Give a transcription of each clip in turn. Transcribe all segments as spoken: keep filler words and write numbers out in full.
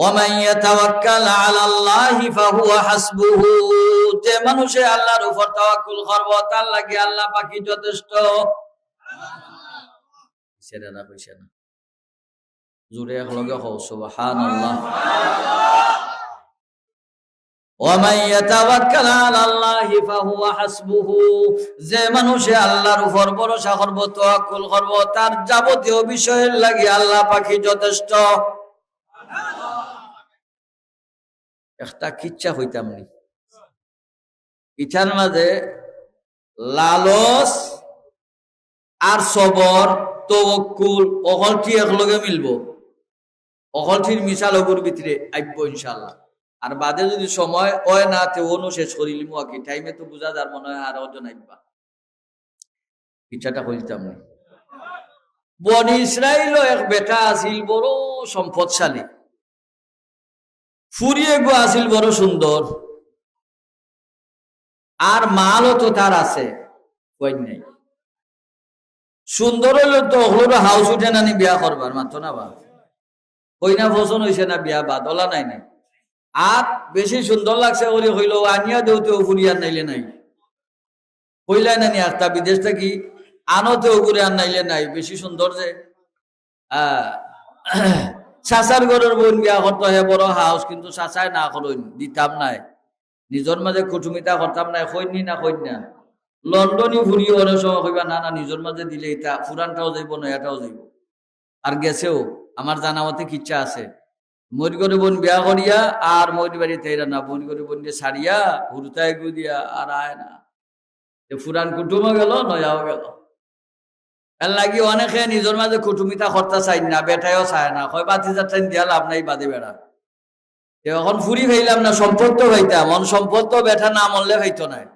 ومن يتوكل على الله فهو حسبه। যে মানুষে আল্লাহর উপর তাওয়াক্কুল করবো, তার লাগি আল্লাহ পাকই যথেষ্ট। সেটা না কইছে না। জোরে একলগে কও, সুবহানাল্লাহ। ومن يتوكل على الله فهو حسبه। যে মানুষে আল্লাহর উপর ভরসা করবো, তাওয়াক্কুল করবো, তার যাবতীয় বিষয়ের লাগি আল্লাহ পাকই যথেষ্ট। একটা কিচ্ছা কইতাম নি। ইটার মাঝে লালচ আর সবর, তওয়াক্কুল, অকলটি একলগে মিলবো। অকলটির মিসাল অগুর ভিতরে আইবো ইনশাআল্লাহ। আর বাদে যদি সময় অয় না, তে অনো শেষ করিলিমু আর কি। টাইমে তো বুঝা যার মনে হয় আর ওজন আইবা। ইচ্ছাটা কইতাম না। বনি ইসরাইলও এক বেটা আছিল, বড় সম্পদশালী। ফুরি এগু আছিল বড় সুন্দর। আর মালও তো তার আছে, কই নাই। সুন্দর অইলে তো অকলর হাউস উঠে না নি বিয়া করবার, মাতো না বা। কইনা পছন্দ অইছে না, বিয়া বাদ, অলা নাই নি। আর বেশি সুন্দর লাগছে করি কইলো, "আনিয়া দেও তে ও ফুরি আর নাইলে নাই।" কইলা না নি আখতা বিদেশ থাকি, "আনো তে ওগুরে আর নাইলে নাই, বেশি সুন্দর যে।" আহ, চাচার ঘরর বইন বিয়া করতো, হে বড় হাউস, কিন্তু চাচায় না করইন, দিতাম নায়। নিজর মাঝে কুটুমিতা করতাম নায়, কইন নি না কইন না। লন্ডনি ফুরি অনেক সময় কইবা, "না, না, নিজর মাঝে দিলে ইতা পুরানটাও যাইবো, নয়াটাও যাইবো।" আর গেছেও, আমার জানা মতে কিচ্ছা আছে। মইর ঘরে বইন বিয়া করিয়া আর মইর বাড়িত আইরা না, মইর ঘরে বইন দিয়া ছাড়িয়া, হুরুতায় গু দিয়া আর আয় না। এ পুরান কুটুমও গেল, নয়াও গেল। এর লাগি অনেকে নিজর মাঝে কুটুমিতা করতা চাইন না, বেটায়ও চায় না, কয়, "বাতিজার টাইম দিয়া লাভ নাই, বাদে বেড়া।" তে অখন ফুরি পাইলাম না, সম্পদ তো পাইতাম, অন সম্পদ তো বেটা না মরলে পাইতো নায়।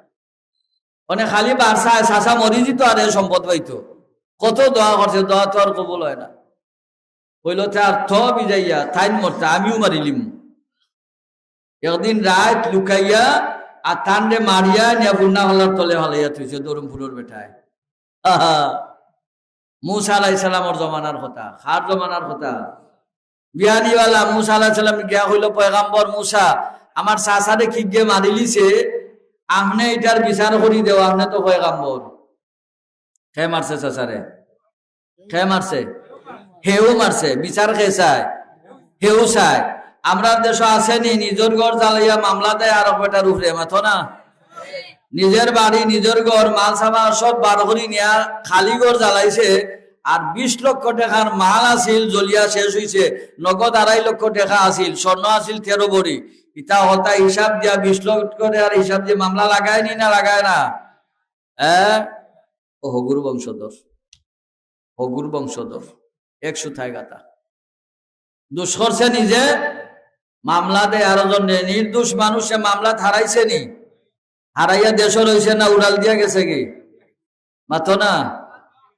অনে খালি বার চায়, চাচা মরি যিত আর এ সম্পদ পাইতো। কত দোয়া করছে, দোয়া তো আর কবুল হয় না। কইলো, "তে আর তো বিজাইয়া, তাইন মরতা, আমিও মারিলিমু।" একদিন রাইত লুকাইয়া আর তানরে মারিয়া নিয়া ফুন্না ফালার তলে ফালাইয়া থইছে ধরমপুরর বেটায়। মুসা আলাইহিস সালামর জমানার কথা, কার জমানার কথা? বিয়ানিওয়ালা মুসা আলাইহিস সালাম গিয়া কইলো, "পয়গাম্বর মুসা, আমার চাচারে কিগে মারিলিছে, আপনে ইটার বিচার করি দেও, আপনে তো পয়গাম্বর।" কে মারছে চাচারে? কে মারছে? হেউ মারছে। বিচার কে চায়? হেউ চায়। আমরার দেশো আছে নি, নিজর ঘর জ্বালাইয়া মামলা দেয় আরক বেটার উপরে, মাতো না? নিজর বাড়ি, নিজর ঘর, মাল সামান সব বার করি নিয়া খালি ঘর জ্বালাইছে, আর বিশ লক্ষ টেকার মাল আছিল, জ্বলিয়া শেষ অইছে, নগদ আড়াই লক্ষ টেকা আছিল, স্বর্ণ আছিল তেরো ভরি। ইতা হতা হিসাব দিয়া বিশ লক্ষ টেকার হিসাব দিয়া মামলা লাগায় নি না লাগায় না? হ্যাঁ? ও হগুর বংশধর, হগুর বংশধর, এক সুতায় গাঁথা। দুষ করছে নিজে, মামলা দেয় আরো জনে। নির্দোষ মানুষে মামলা হারাইছে নি? হারাইয়া দেশো রইছে না উড়াল দিয়া গেছে কি? মাতো না।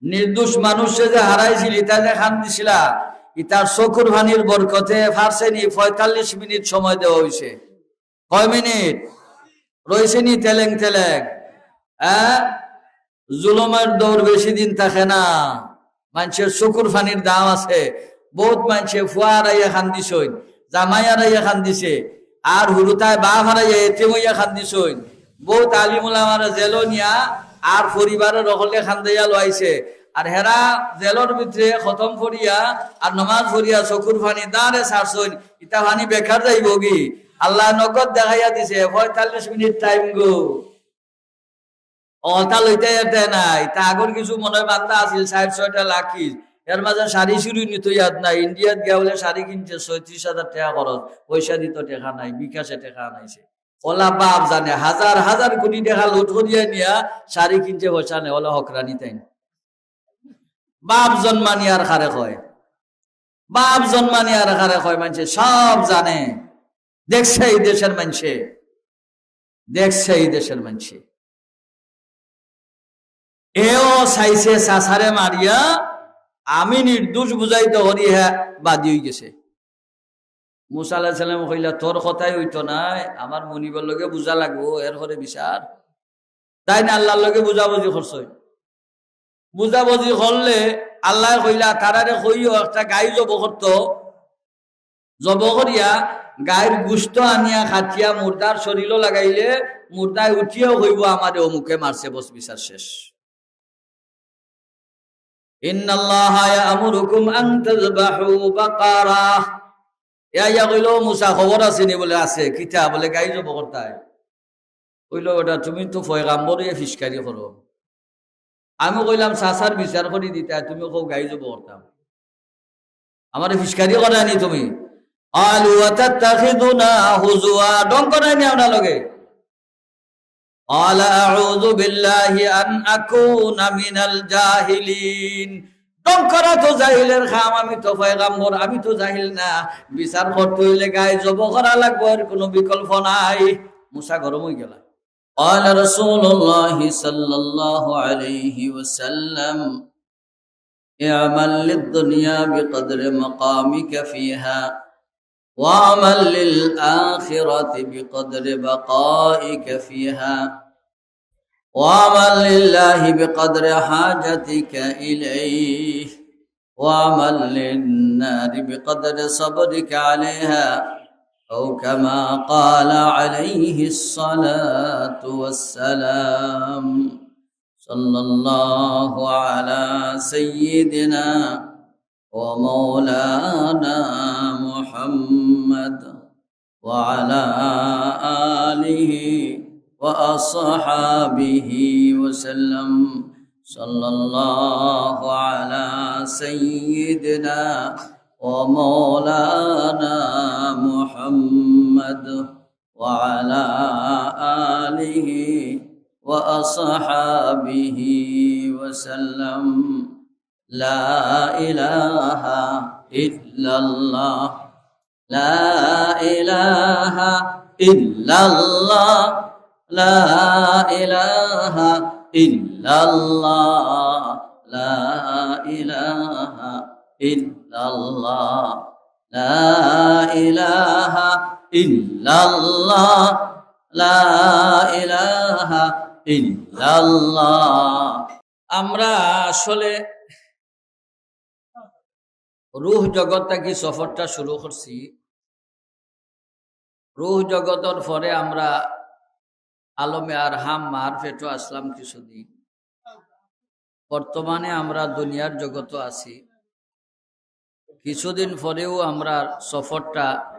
নির্দোষ মানুষে যে হারাইছিল, ইতা যে কান্দিছিলা, ইতার চকুর পানির বরকতে পারছে নি পঁয়তাল্লিশ মিনিট সময় দেওয়া অইছে। কয় মিনিট? রইছে নি তেলেং তেলেং? হ্যাঁ? জুলুমর দৌড় বেশি দিন থাকে না। মানষর চকুর পানির দাম আছে। বউত মানষে ফুয়া হারাইয়া কান্দিছইন, জামাই হারাইয়া কান্দিছে, আর হুরুতায় বাপ হারাইয়া এতিম অইয়া কান্দিছইন। বউত আলিম উলামারে জেলো নিয়া আর পরিবারর হকলে কান্দাইয়া লইছে। আর হেরা জেলর ভিতরে খতম পড়িয়া আর নমাজ পড়িয়া চকুর পানি দাঁড়ে ছাড়ছইন। ইতা পানি বেকার যাইবো কি? আল্লায় নগদ দেখাইয়া দিছে, পঁয়তাল্লিশ মিনিট টাইম গো। অতা লইতে যেতে নাই, তা আগর কিছু মনে হয় বান্দা আছিল, ষাইট ছয়টা লাখি, এর মাঝে শাড়ি চুড়ি নিত ইয়াদ নাই, ইন্ডিয়াত গিয়া বলে শাড়ি কিনছে, ছয়ত্রিশ হাজার টেকা খরচ, পয়সা দিত টেকা নাই, বিকাশে টেকা আনাইছে। ওলা বাপ জানে, হাজার হাজার কোটি টেকা লুট করিয়া নিয়া শাড়ি কিনছে, পয়সা নেই, ওলা হকরানি তাই না। বাপ জন্মানি আর কারে কয়, বাপ জন্মানি আর কারে কয়, মানষে সব জানে, দেখছে এই দেশর মানষে, দেখছে এই দেশর মানষে। এও চাইছে চাচারে মারিয়া, আমি নির্দোষ বুঝাইতে করি, হ্যাঁ, বাদী অই গেছে। মুসা আলাইহিস সালাম কইলা, "তোর কথাই অইতো নায়, আমার মুনিবর লগে বুঝা লাগবো, এর পরে বিচার।" তাইন আল্লাহর লগে বুঝাবুঝি করছইন। বুঝাবুঝি করলে আল্লায় কইলা, "তারারে কইও একটা গাই জব করতো, জব করিয়া গাইর গুস্ত আনিয়া কাটিয়া মুর্দার শরীলো লাগাইলে মুর্দায় উঠিয়াও কইবো, "আমারে অমুকে মারছে, বস বিচার শেষ।" ইন্নাল্লাহা ইয়া'মুরুকুম আন তাযবাহু বাকারা। ইয়া, ইয়া কইলো, "মুসা, খবর আছে নি?" বলে, "আছে।" "কিতা?" বলে, "গাই জব করতায়।" কইলো, "বেটা, তুমি তো পয়গাম্বর অইয়া ফিসকারি করো। আমি কইলাম চাচার বিচার করি দিতা, তুমি কও গাই জব করতাম। আমারে ফিসকারি করায় নি তুমি?" "ক্বালু আতাত্তাখিযুনা হুজুয়া।" ঢং করায় নি আমরার লগে? "ক্বালা আউযু বিল্লাহি আন আকুনা মিনাল জাহিলিন।" ঢং করা তো জাহিলের কাম, আমি তো পয়গাম্বর, আমি তো জাহিল না। বিচার করতে অইলে গাই জব করা লাগবো, এর কুনু বিকল্প নাই। মুসা গরম অইগেলা। قال رسول الله صلى الله عليه وسلم: اعمل للدنيا بقدر مقامك فيها، واعمل للآخرة بقدر بقائك فيها، واعمل لله بقدر حاجتك إليه، واعمل للنار بقدر صبرك عليها، أو كما قال عليه الصلاة والسلام. صلى الله على سيدنا ومولانا محمد وعلى آله وأصحابه وسلم. صلى الله على سيدنا ومولانا محمد وعلى آله وأصحابه وسلم. لا إله إلا الله. لا إله إلا الله. لا إله إلا الله. لا إله إلا الله. لا إله إلا الله. لا إله إلا الله. আমরা আসলে রুহ জগৎ থাকি সফরটা শুরু করছি। রুহ জগতর পরে আমরা আলমে আরহাম, মার পেটো আসলাম কিছুদিন। বর্তমানে আমরা দুনিয়ার জগতো আছি। কিছুদিন পরেউ আমরার সফরটা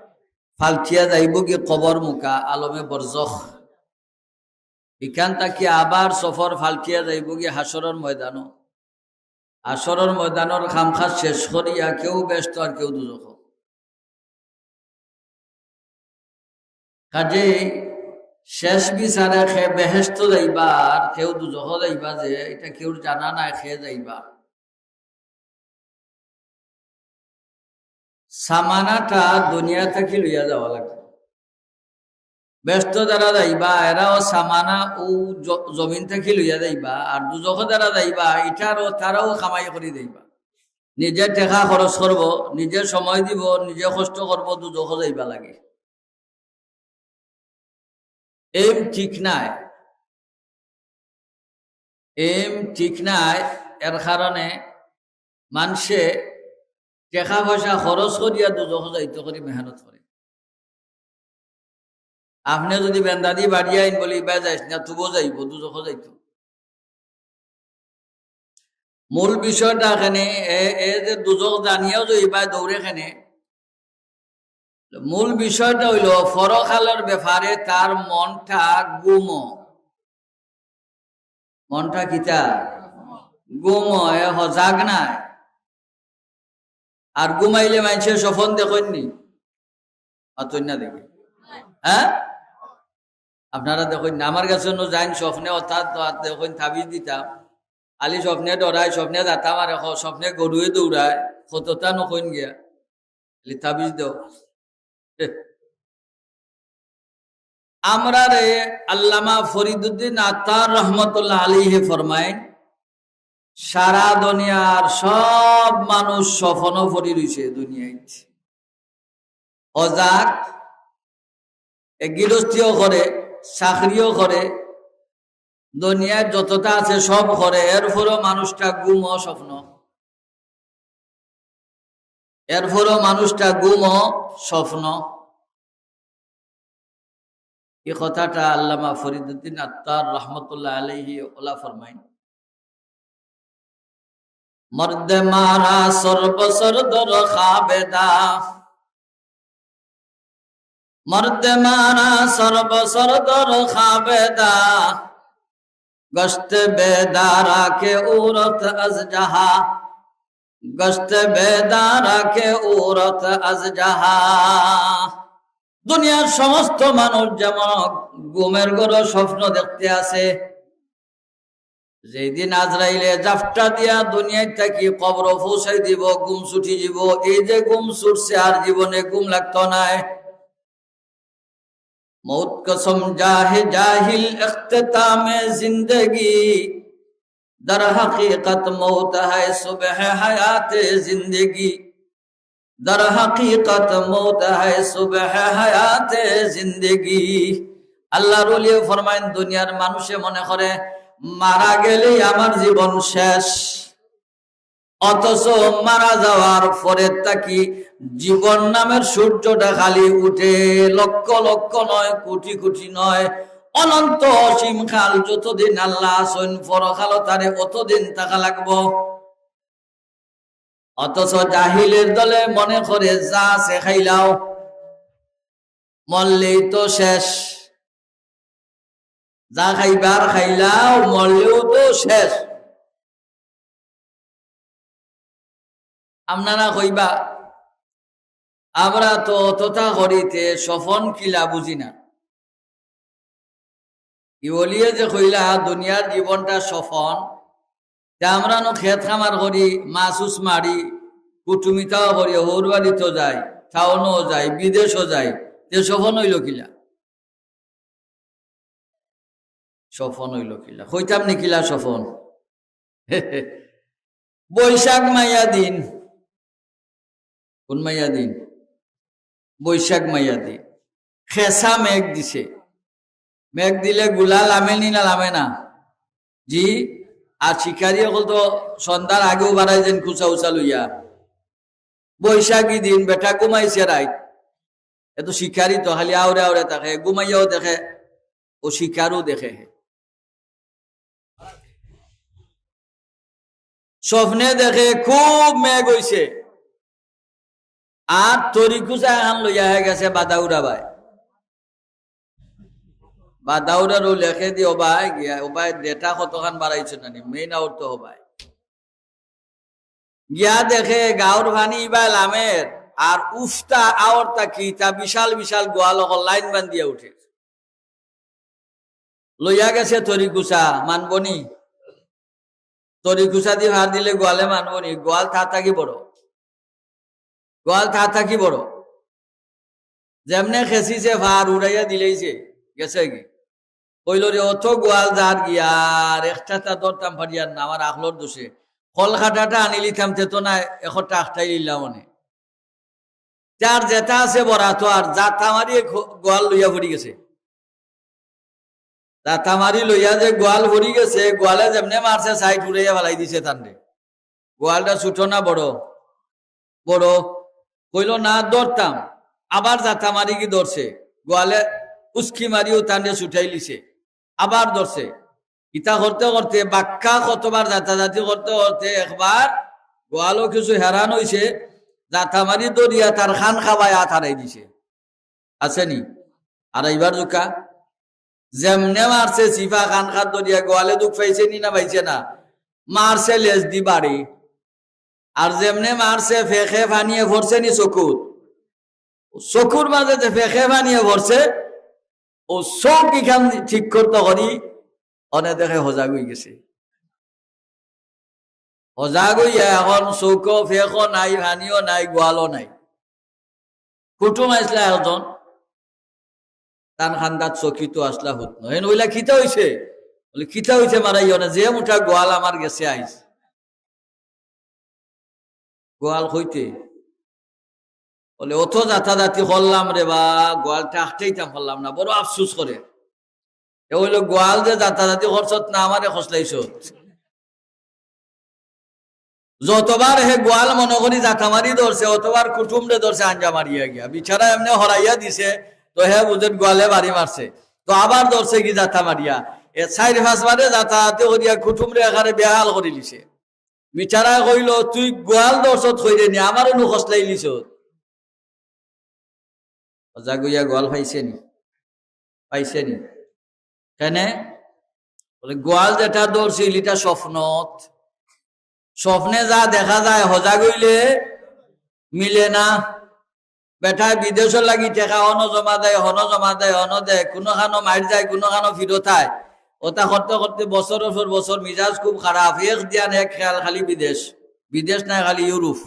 পাল্টিয়া যাইবোগি কবর মুখা, আলমে বরজখ। ইখান থাকি আবার সফর পাল্টিয়া যাইবোগি হাশরর ময়দানো। হাশরর ময়দানর কাম-কাজ শেষ করিয়া কেউ বেহেস্তো আর কেউ দুজখো। কাজেই শেষ বিচারে কে বেহেস্তো যাইবা আর কেউ দুজখো যাইবা যে, ইটা কেউর জানা নাই কে যাইবা। সামানাটা দুনিয়া থাকি লইয়া যাওয়া লাগবো। বেহেস্তো যারা যাইবা, এরাও সামানা অউ জ-, জমিন থাকি লইয়া যাইবা, আর দুজখো যারা যাইবা, ইটারও, তারাও কামাই করি যাইবা। নিজে টেকা খরচ করবো, নিজে সময় দিবো, নিজে কষ্ট করবো, দুজখো যাইবা লাগি। এইম ঠিক নাই, এইম ঠিক নাই। এর কারণে মানষে টেকা পয়সা খরচ করিয়া দুজখো যাইতো করি মেহনত করে। আপনে যুদি বেন্দাদি বাড়িয়া আইন বলি, "ইবায় যাইস না, তুবো যাইবো, দুজখো যাইতো।" মূল বিষয়টা এখানে, এ, এ যে দুজখ জানিয়াও যে ইবায় দৌড়ে এখানে, মূল বিষয়টা অইলো পরকালর ব্যাপারে তার মনটা গুমো। মনটা কিতা? গুমো, এ হজাগ নায়। আর ঘুমাইলে মানষে স্বপন দেখইন নি? মাতইন না দেখি। হ্যাঁ? আপনারা দেখইন না, আমার গেছে নু যাইন স্বপনে, অর্থাৎ দেখইন তাবিজ দিতাম। খালি স্বপনে ডরায়, স্বপনে যাতা মারে, খ-, স্বপনে গরুয়ে দৌড়ায়, কততা নু কইন গিয়া। খালি তাবিজ দেও। আমরারে আল্লামা ফরিদুদ্দিন আত্তার রহমতুল্লাহ আলাইহি ফরমাইন, সারা দুনিয়ার সব মানুষ স্বপনো পড়ি রইছে দুনিয়াত। অজাগ, এ গিরস্তিও করে, চাকরিও করে, দুনিয়ার যতটা আছে সব করে, এরপরও মানুষটা ঘুমো স্বপ্ন। এরপরও মানুষটা ঘুমও স্বপ্ন। এই কথাটা আল্লামা ফরিদুদ্দিন আত্তার রহমতুল্লাহ আলাইহি ওলা ফরমাইন, "মর্দে মারা সর্বসর দর খাবেদা, মর্দে মারা সর্বসর দর খাবেদা, গশতে বেদারা কে উরত আজ জাহা, গশতে বেদারা কে উরত আজ জাহা।" দুনিয়ার সমস্ত মানুষ যেমন ঘুমের ঘরো স্বপ্ন দেখতে আছে, যেদিন আজরাইলে জাফটা দিয়া দুনিয়ার থাকি কবরো পৌঁছাই দিব, ঘুম ছুটি দিব। এই যে ঘুম ছুটছে, আর জীবনে ঘুম লাগতো নায়। মৌত কসম জাহে জাহিল ইখতিতামে জিন্দেগি, দর হকীকত মৌত হ্যায় সুবহে হায়াতে জিন্দেগি। দর হকীকত মৌত হ্যায় সুবহে হায়াতে জিন্দেগি। আল্লাহর ওলিয়ে ফরমাইন, দুনিয়ার মানুষে মনে করে মারা গেলেই আমার জীবন শেষ, অথচ মারা যাওয়ার পরে থাকি জীবন নামের সূর্যটা খালি উঠে, লক্ষ লক্ষ নয়, কোটি কোটি নয়, অনন্ত অসীম কাল যতদিন আল্লাহ আছইন পরকালো তারে অতদিন থাকা লাগবো। অথচ জাহিলের দলে মনে করে যা আছে খাইলাও, মরলেই তো শেষ। যা খাইবার খাইলাও, মরলেও তো শেষ। আপনারা কইবা, আমরা তো অততা করিতে স্বপন কিলা বুঝি না। ই ওলিয়ে যে কইলা দুনিয়ার জীবনটা স্বপন, তে আমরা নু খেত খামার করি, মাছ উস মারি, কুটুমিতাও করি, হৌর বাড়িত যাই, টাউনও যাই, বিদেশও যাই, তে স্বপন অইল কিলা? স্বপন অইল কিলা? কইতাম নি কিলা স্বপন? বৈশাখ মাইয়া দিন। কোন মাইয়া দিন? বৈশাখ মাইয়া দিন। খেসা মেঘ দিছে। মেঘ দিলে গুলা লামে নি না লামে না? জি। আর শিকারি অকল তো সন্ধ্যার আগেউ বারাই যাইন কুচা উচা লইয়া। বৈশাখী দিন বেটা ঘুমাইছে রাইত। এ তো শিকারি তো খালি আওরে আওরে থাকে, ঘুমাইয়াও দেখে, ও শিকারও দেখে। স্বপ্নে দেখে খুব মেঘ অইছে, আর তরিকুচা এখান লইয়া হে গেছে বাদাউরা বায়। বাদাউরার ও লেখে দি, "ও বায় গিয়া, ও বায় ডেটা কতখান বাড়াইছো নানি, মেইন আউট তো ও বায়।" গিয়া দেখে গাউর পানি ইবায় লামের, আর উফতা আওরতা কিতা বিশাল বিশাল গোয়াল অকল লাইন বান্ধিয়া উঠে। লইয়া গেছে তরিকুচা, মানবনি? তরিকুচা দি ফার দিলে গোয়ালে মানবনি? গোয়াল তা থাকি বড়, গোয়াল তা থাকি বড়। যেমনে খেসিছে ফার উড়াইয়া দিলেইছে, গেছে গি। কইল রে, অত গোয়াল যার গিয়া, আর একটা তা ধরতাম পারিয়ার না, আমার আখলর দোষে। কল কাটাটা আনিলিতাম, তে তো না, একটা আখটাই লিলাম অনে। যার যেটা আছে বরাত, আর জাতা মারি এক গোয়াল লইয়া পড়ি গেছে। জাতা মারি লইয়া যে গোয়াল পড়ি গেছে, গোয়ালে যেমনে মারছে, সাইড উড়াইয়া ফালাই দিছে তানরে। গোয়ালটা ছোট না বড়? বড়। কইল, "না, ধরতাম।" আবার জাতা মারি কি ধরছে, গোয়ালে উস্কি মারিও তানরে ছুটাই লিছে। আবার ধরছে। ইতা করতে করতে, বাক্কা কতবার জাতাজাতি করতে করতে একবার গোয়ালও কিছু হেরান অইছে, জাতা মারি ধরিয়া তার খান খাবায় আত হারাই দিছে। আছে নি? আর এইবার জুকা যেমনে মারছে, সিফা খান খাত ধরিয়া গোয়ালে দুখ পাইছে নি না পাইছে না? মারছে লেজ দি বাড়ি। আর যেমনে মারছে, ফেখে ফানিয়ে পড়ছে নি চকুত? চকুর মাঝে যে ফেখে ফানিয়ে পড়ছে, ও চোখ ইখান ঠিক করতে করি, অনে দেখে হজাগ অই গেছে। হজাগ অইয়া এখন চোখও ফেখও নাই, ফানিও নাই, গোয়ালও নাই। কুটুম আইসলা একজন, তান খান্দাত চকিত আছলা হুতনো। হেন কইলা, "কিতা অইছে?" বলে, "কিতা অইছে মারাইও না, যে মুটা গোয়াল আমার গেছে আইজ।" গোয়াল কইতে? বলে, "অত জাতাজাতি করলাম রে বা, গোয়ালটা আটকাইতাম পারলাম না, বড় আফসোস করে।" এ অইল, "গোয়াল যে জাতাজাতি করছত না, আমারে খসলাইছত।" যতবার হে গোয়াল মনো করি জাতা মারি ধরছে, অতবার কুটুমরে ধরছে আঞ্জা মারিয়া গিয়া। বিচারা এমনে হরাইয়া দিছে, তো হে বুঝের গোয়ালে বাড়ি মারছে। তো আবার ধরছে গি জাতা মারিয়া। এ চাইর পাঁচবারে জাতা আতে করিয়া কুটুমরে একারে বেহাল করিলিছে। বিচারায় কইলো, "তুই গোয়াল ধরছত কইরে নি, আমারে নু খসলাইলিছত।" হজাগ অইয়া গোয়াল পাইছে নি? পাইছে নি? কেনে? বলে, "গোয়াল যেটা ধরছিল, ইটা স্বপ্নত। স্বপ্নে যা দেখা যায়, হজাগ অইলে মিলে না।" বেটায় বিদেশর লাগি টেকা হনো জমা দেয়, হনো জমা দেয়, হনো দেয়, কুনুখানো মাইর যায়, কুনুখানো ফিরত আয়। ওটা করতে করতে বছর পর বছর মিজাজ খুব খারাপ, এক ধ্যান এক খেয়াল খালি বিদেশ। বিদেশ নায়, খালি ইউরোপ।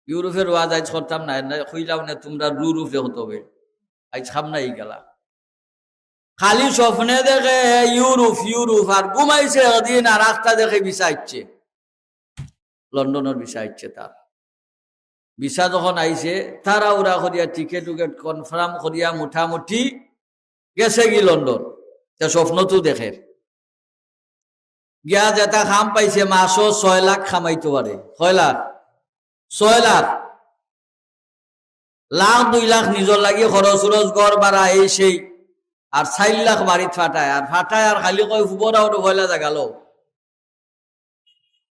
ইউরোপের ওয়াজ আইজ করতাম না, এনে কইলাম না, তোমরা রু রূপে হতো হবে। আইজ খাম না এই গেলা। খালি স্বপ্নে দেখে হে ইউরোপ, ইউরোপ, আর ঘুমাইছে একদিন আর আখতা দেখে ভিসা আইছে। লন্ডনর ভিসা আইছে তার। ভিসা যখন আইছে, তাড়াহুড়া করিয়া টিকেট উকেট কনফার্ম করিয়া মোটামুটি গেছে গি লন্ডন। তে স্বপ্ন তো দেখের। গিয়া যেটা কাম পাইছে, মাসো ছয় লাখ কামাইতো পারে। কয় লাখ? ছয় লাখ। লাখ দুই লাখ নিজর লাগি খরচ উরচ, ঘর ভাড়া, এই সেই। আর চাইর লাখ বাড়িত ফাটায়। আর ফাটায় আর খালি কয়, "ফুবরাওরে পয়লা জাগা লও।"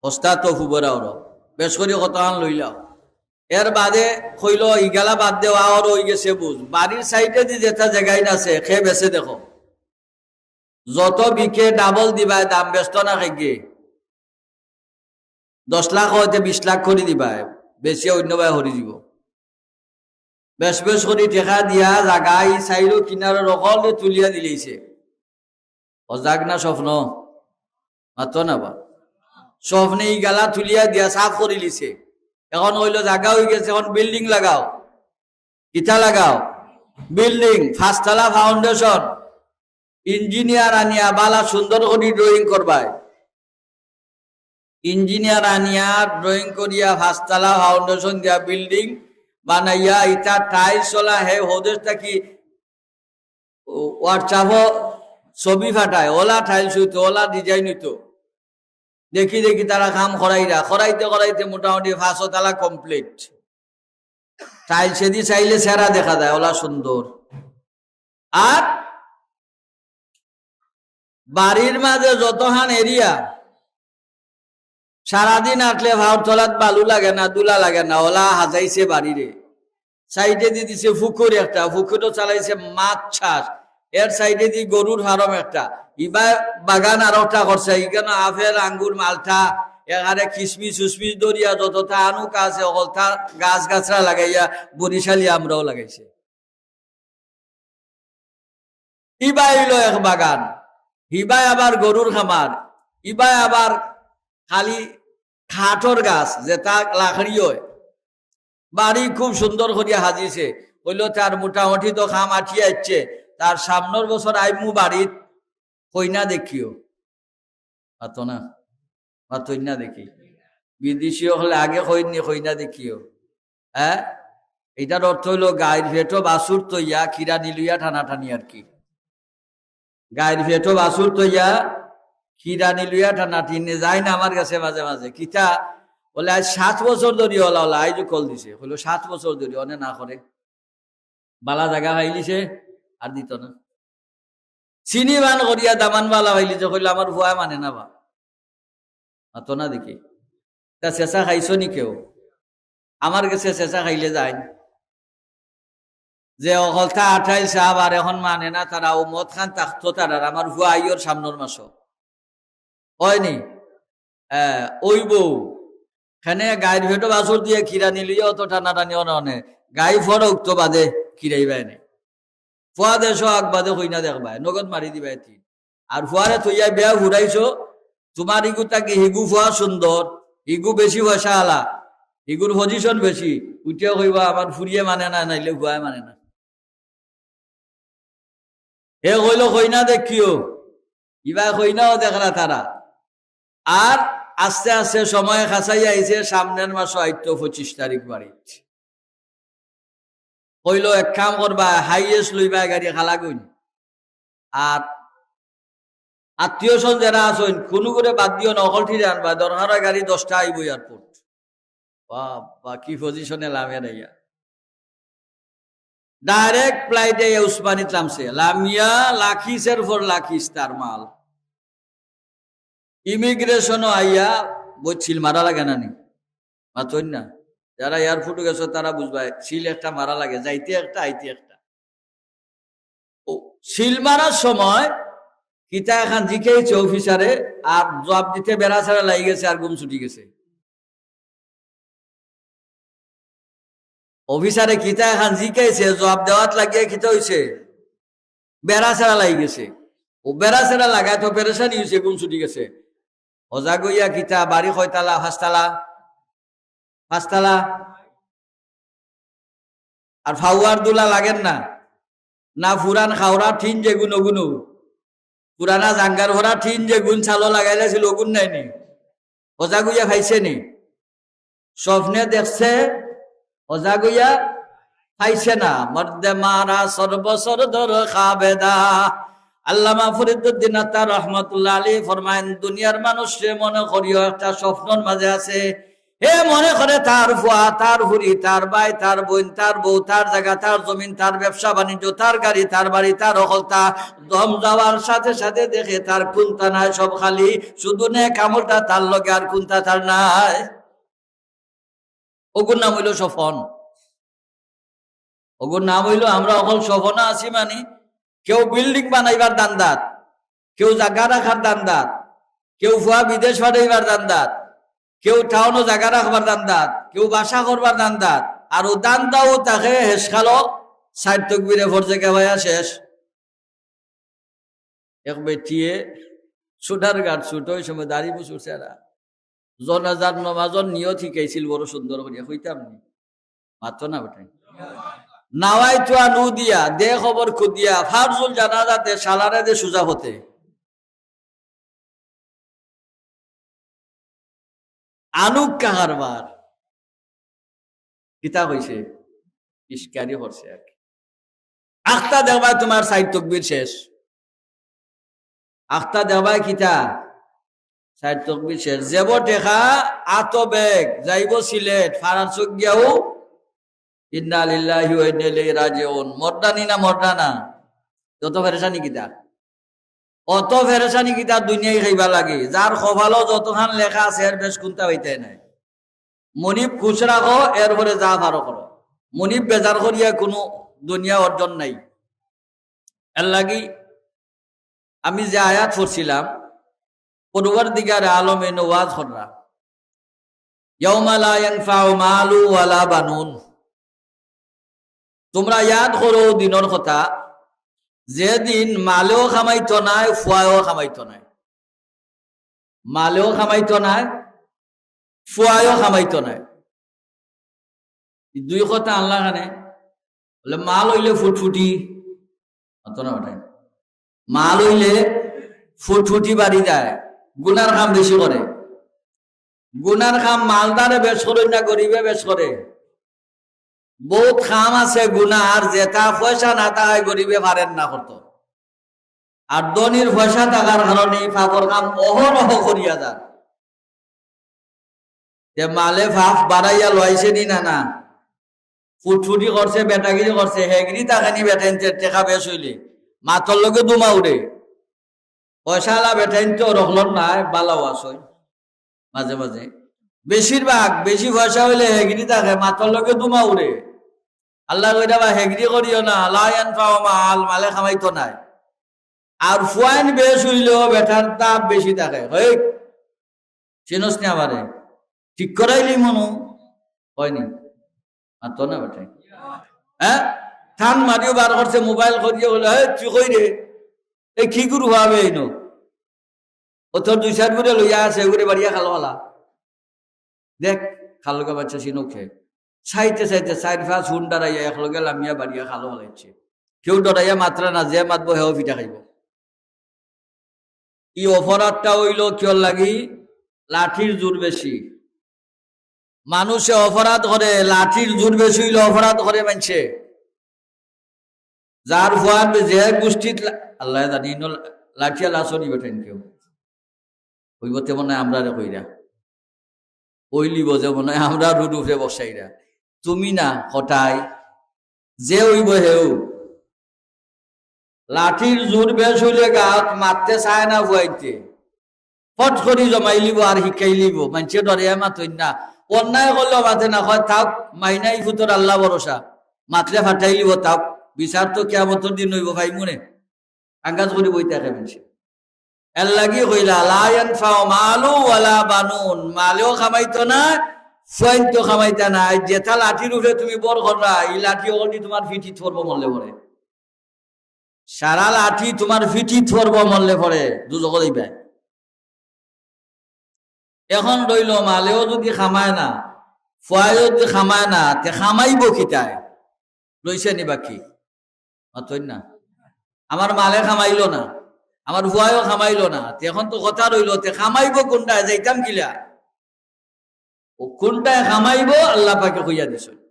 ওস্তাদ তো ফুবরাওর। বেশ করি কতখান লইলাও। এর বাদে কইলো, "ইগালা বাদ দেও, আওর অই গেছে বুঝ। বাড়ির সাইডেদি যেটা জাগাইন আছে, খে বেচে দেখো।" যত বিকে ডাবল দিবায় দাম, বেচতো না খেগে। দশ লাখ অইতে বিশ লাখ করি দিবায়, বেচিয়া অইন্য বায় হরি দিব। বেশ বেশ করি টেকা দিয়া জাগাই সাইডো কিনারো হকলরে তুলিয়া দিলাইছে। হজাগ না স্বপ্ন? মাতো না বা। স্বপ্নে ইগালা তুলিয়া দিয়া সাফ করিলিছে। এখন কইলো জাগা অই গেছে, এখন বিল্ডিং লাগাও। কিতা লাগাও? বিল্ডিং, পাঁচতলা ফাউন্ডেশন। ইঞ্জিনিয়ার আনিয়া বালা সুন্দর করি ড্রয়িং করবায়। ইঞ্জিনিয়ার আনিয়া ড্রয়িং করিয়া পাঁচতলা ফাউন্ডেশন দিয়া বিল্ডিং বানাইয়া ইটা টাইলস ওলা হে হদেশ থাকি WhatsApp-ও ছবি ফাটায়, ওলা টাইলস অইতো, ওলা ডিজাইন অইতো। দেখি দেখি তারা কাম করাইরা, করাইতে করাইতে মোটামুটি পাঁচও তালা কমপ্লিট। টাইলসেদি চাইলে সেরা দেখা যায়, ওলা সুন্দর। আর বাড়ির মাঝে যতখান এরিয়া, সারাদিন আটলে পাওর তলাত বালু লাগে না, ধুলা লাগে না, ওলা হাজাইছে বাড়িরে। সাইডেদি দিছে পুকুর একটা, পুকুরও চালাইছে মাছ চাষ। এর সাইডেদি গরুর ফার্ম একটা, ইবায় বাগান আর একটা করছে, ইখানো আপেল, আঙ্গুর, মালটা, এখানে কিশমিশ উশমিশ ধরিয়া যতটা আনুকা আছে, হকলতা গাছ গাছরা লাগাইয়া বরিশালি আমরাও লাগাইছে। ইবায় অইলো এক বাগান, হিবায় আবার গরুর খামার, ইবায় আবার খালি কাঠর গাছ, যেটা লাকড়ি অয়। বাড়ি খুব সুন্দর করিয়া হাজিছে। কইলো, "তার মোটামুটি তো কাম আটিয়া আইছে, তার সামনর বছর আইমু বাড়িত, কইনা দেখিও।" মাতো না, মাতইন না দেখি। বিদেশি অকলে আগে কইন নি, কইনা দেখিও। হ্যাঁ, এটার অর্থ অইলো গাইর পেটো বাছুর থইয়া কিরানি লইয়া টানাটানি আর কি। গাইর পেটো বাছুর থইয়া কিরানি লইয়া টানাটানি। যাইন আমার গেছে মাঝে মাঝে, কিতা বলে, "আইজ সাত বছর ধরি ওলা ওলা", আইজ কল দিছে, কইলো, "সাত বছর ধরি অনে না করে, বালা জাগা পাইলিছে, আর দিত না।" চিনি বান করিয়া দামান বালা পাইলিছে, কইলো, "আমার ফুয়ায় মানে না বা।" মাতো না দেখি। তা চেঁচা খাইছো নি কেউ? আমার গেছে চেঁচা খাইলে যাইন। যে হকলতা আটাইল সাব আর এখন মানে না তারা, ও মদ খান থাকতো তারার, আমার ফুয়া আইওর সামনর মাসো। অয়নি? হ্যাঁ, অইবো। খেনে গাইর পেটো বাছুর দিয়া কিরানি লইয়া অত টানাটানি অনে অনে। গাই ফরউক তো বাদে কিরাইবায় নে। ফুয়া দেশো আগ বাদে কইনা দেখবায়, নগদ মারি দিবায় তিন। আর ফুয়ারে থইয়া বিয়া ফুরাইছো, তুমার ইগু থাকি হিগু ফুয়া সুন্দর, হিগু বেশি পয়সা আলা, হিগুর পজিশন বেশি, উঠিয়া কইবা, "আমার ফুরিয়ে মানে না, নাইলে ফুয়ায় মানে না।" হে কইলো, "কইনা দেখিও।" ইবায় কইনাও দেখরা তারা। আর আস্তে আস্তে সময় কাছাই আইছে, সামনর মাসো আইতো পঁচিশ তারিখ বাড়িত। কইলো, "এক কাম করবা, হাইয়েস্ট লইবা গাড়ি খালাগুইন, আর আত্মীয় স্বজন যেরা আছইন, কুনুগুরে বাদ দিও না, হকলটিরে আনবা। দরকার অয় গাড়ি দশটা আইবো এয়ারপোর্ট। বাবা, কি পজিশনে লামিয়া আইয়া। ডাইরেক্ট ফ্লাইটে আইয়া উসমানীত লামছে। লামিয়া লাখিসের পর লাখিস তার মাল। ইমিগ্রেশনও আইয়া বইত সিল মারা লাগে না নি? মাতইন না। যারা এয়ারপোর্টে গেছো তারা বুঝবায়, সিল একটা মারা লাগে, যাইতে একটা, আইতে একটা। ও, সিল মারার সময় কিতা এখান জিকাইছে অফিসারে, আর জবাব দিতে বেড়া ছাড়া লাগি গেছে, আর ঘুম ছুটি গেছে। অফিসারে কিতা এখান জিকাইছে, জবাব দেওয়াত লাগিয়া কিতা অইছে, বেড়া ছাড়া লাগি গেছে। ও বেড়া ছাড়া লাগায় তো পেরেশানি অইছে, ঘুম ছুটি গেছে। হজাগ অইয়া কিতা, বাড়ি কয়তালা? পাঁচতালা। পাঁচতালা। আর ফাওয়ার দুলা লাগের না? না পুরান খাওরা টিন যেগুন অগুন, পুরানা জাঙ্গার ভরা টিন যেগুন চালো লাগাইলাছিল অগুন নায় নি? হজাগ অইয়া পাইছে নি? স্বপ্নে দেখছে, হজাগ অইয়া পাইছে না। মর্দে মারা সর্বসর দর খাবেদা। আল্লামা ফরিদুদ্দিন আত্তার রহমতুল্লাহ আলী ফরমাইন, দুনিয়ার মানুষরে মনে করিও একটা স্বপ্নর মাঝে আছে। হে মনে করে তার ফুয়া, তার ফুরি, তার ভাই, তার বইন, তার বউ, তার জাগা, তার জমিন, তার ব্যবসা বাণিজ্য, তার গাড়ি, তার বাড়ি, তার হকলতা, দম যাওয়ার সাথে সাথে দেখে তার কুন্তা নাই, সব খালি, শুধু নেক আমলটা তার লগে, আর কুন্তা তার নাই। অগুর নাম অইলো স্বপন। অগুর নাম অইলো আমরা হকল স্বপনো আছি মানি, কেউ বিল্ডিং বানাইবার ধান্দাত, কেউ জাগা রাখার ধান্দাত, কেউ ফুয়া বিদেশ পাঠাইবার ধান্দাত, কেউ টাউনো জাগা রাখবার ধান্দাত, কেউ বাসা করবার ধান্দাত, আর অউ ধান্দাও থাকে হেশকালো চাইর তকবিরে ফরজে কেফায়া শেষ। এক বেটিয়ে সোনারঘাট ছুটো, অউ সময় দাড়ি মুছ উঠছে না, জনাজার নমাজর নিয়ত হিকাইছিল বড় সুন্দর করিয়া, কইতাম নি? মাতো না বেটাইন। নাওয়াইতু আন উদিয়া, দে খবর খুদিয়া, ফারজুল জানাজা দে, শালারে দে সুজা পথে। আনুক্কা কারবার। কিতা কইছে? ইশকারি করছে আর কি। আখতা দেখবায় তুমার চাইর তকবির শেষ। আখতা দেখবায় কিতা? চাইর তকবির শেষ। যেব টেকা, আতো ব্যাগ, যাইব সিলেট, ফারার চোখ গিয়াও, ইন্না লিল্লাহি ওয়া ইন্না ইলাইহি রাজিউন। মর্দানি না মর্দানা? যত পেরেশানি কিতা? অত পেরেশানি কিতা দুনিয়ায় খাইবা লাগে? যার কপালো যতখান লেখা আছে, এর বেশ কুন্তা পাইতায় নায়। মনিব খুশ রাখো, এরপরে যা পারো করো। মনিব বেজার করিয়া কুনু দুনিয়া অর্জন নাই। এর লাগি আমি যে আয়াত পড়ছিলাম, পরওয়ারদিগারে আলমে নওয়াজ কররা, ইয়াউমা লা ইয়ানফাউ মালু ওয়ালা বানুন। তুমরা ইয়াদ করো দিনর কথা, যেদিন মালেও কামাইতো নায়, ফুয়ায়ও কামাইতো নায়। মালেও কামাইতো নায়, ফুয়ায়ও কামাইতো নায়। ই দুই কথা আনলা কেনে? বলে, মাল অইলে ফুটফুটি, মাতো না বেটাইন। মাল অইলে ফুটফুটি বাড়ি যায়, গুনার কাম বেশি করে। গুনার কাম মালদারে বেশ করে না, গরিবে বেশ করে। বউত কাম আছে গুনার, যেটা পয়সা না থাকায় গরিবে পারের না করতো। আর ধনীর পয়সা থাকার কারণে ই পাপর কাম অহরহ করিয়া যার। তে মালে পাপ বাড়াইয়া লইছে নি না, না? ফুটফুটি করছে, বেটাগিরি করছে, হেগিরি থাকে নি বেটাইনতে টেকা বেশ অইলে। মাতর লগে দুমা উড়ে। পয়সাআলা বেটাইনতে রখলর নায়, বালাও আছে মাঝে মাঝে। বেশিরভাগ বেশি পয়সা অইলে হেগিরি থাকে, মাতর লগে দুমা উড়ে। আল্লায় কইরা বা হেগিরি করিও না, লা ইয়ানফাউ মাল, মালে কামাইতো নায়। আর ফুয়াইন বেশ অইলেও বেটার দাম বেশি থাকে। হেই, চিনস নি আমারে? ঠিক করাইলি মনো অয় নি? মাতো না বেটাইন। হ্যাঁ? টান মারিও বার করছে, মোবাইল করিয়া বলে, "হে, তুই কই রে? এ কি গুরু হবে এইনো?" ও তোর দুই চাইর গুরে লইয়া আছে, ওগুরে বাড়িয়া খালো হালা। দেখ, খালগা বাচ্চা চিনো খে। চাইতে চাইতে চাইর পাঁচ হুন দাঁড়াইয়া একলগে লামিয়া বাড়িয়া খালো হালাইছে। কেউ ডরাইয়া মাতরা না, যে মাতবো হেও পিটা খাইবো। ই অপরাধটা অইলো কিওর লাগি? লাঠির জোর বেশি। মানুষে অপরাধ করে, লাঠির জোর বেশি অইলে অপরাধ করে মানষে। যার ফুয়ার যে গোষ্ঠীত লা-, আল্লায় জানি, ইনো লা-, লাঠিয়ালা চলি বেটাইন কেউ। অইবো তে মনে অয় আমরারে কইরা। অইলিবো যে মনে অয় আমরা রুডুফে বসাইরা। তুমি না কটাই, যে অইবো হেউ। লাঠির জোর বেশ অইলে গাত মাততে চায় না ফুয়াইন্তে। ফট করি জমাইলিবো আর হিকাইলিবো। মানষে ডরে মাতইন না। অন্যায় করলেও মাতে না, কয়, "থাক, মাইনাই ফুতর আল্লা ভরসা।" মাতলে ফাটাইলিবো, "থাক, বিচার তো কিয়ামতর দিন অইবো, পাইমুনে।" আঙ্গাজ করি বই থাকে মানষে। এরলাগি কইলা, "লা ইয়ানফাউ মালু ওয়ালা বানুন।" মালেও কামাইতো না, ফুয়াইন্তেও কামাইতা না। আইজ যেটা লাঠির উপরে তুমি বর কররা, ই লাঠি অকলদি তুমার ফিঠিত পড়বো মরলে পরে। সারা লাঠি তুমার ফিঠিত পড়বো মরলে পরে, দুজখো যাইবায়। এখন রইলো, মালেও যুদি কামায় না, ফুয়ায়ও যুদি কামায় না, তে কামাইবো কিতায়? রইছে নি বাকি? মাতইন না। আমার মালে কামাইলো না, আমার ফুয়ায়ও কামাইলো না, তে এখন তো কথা রইলো, তে কামাইবো কুনটায়, যাইতাম কিলা? অউ কুনটায় কামাইবো, আল্লা পাকে কইয়া দিছইন।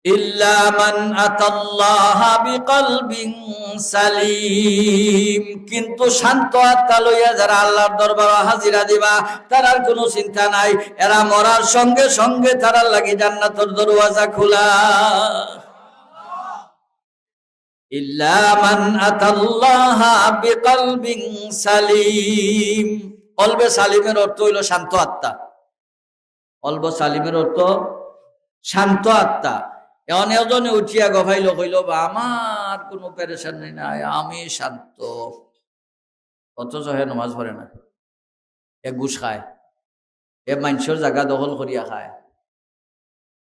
ইল্লা মান আতাল্লাহা বিকলবিন সালিম। কিন্তু শান্ত আত্মা লইয়া যারা আল্লার দরবারো হাজিরা দিবা, তারার কুনু চিন্তা নাই, এরা মরার সঙ্গে সঙ্গে তারার লাগি জান্নাতর দরওয়াজা খোলা। ইল্লা মান আতাল্লাহা বিকলবিন সালিম। কলবে সালিমের অর্থ অইলো শান্ত আত্মা। কলবে সালিমের অর্থ শান্ত আত্মা। এখন একজনে উঠিয়া গফাইলো, কইলো, "বা, আমার কুনু পেরেশানি নাই, আমি শান্ত।" অথচ হে নমাজ পড়ে না, হে ঘুষ খায়, হে মানষর জাগা দখল করিয়া খায়,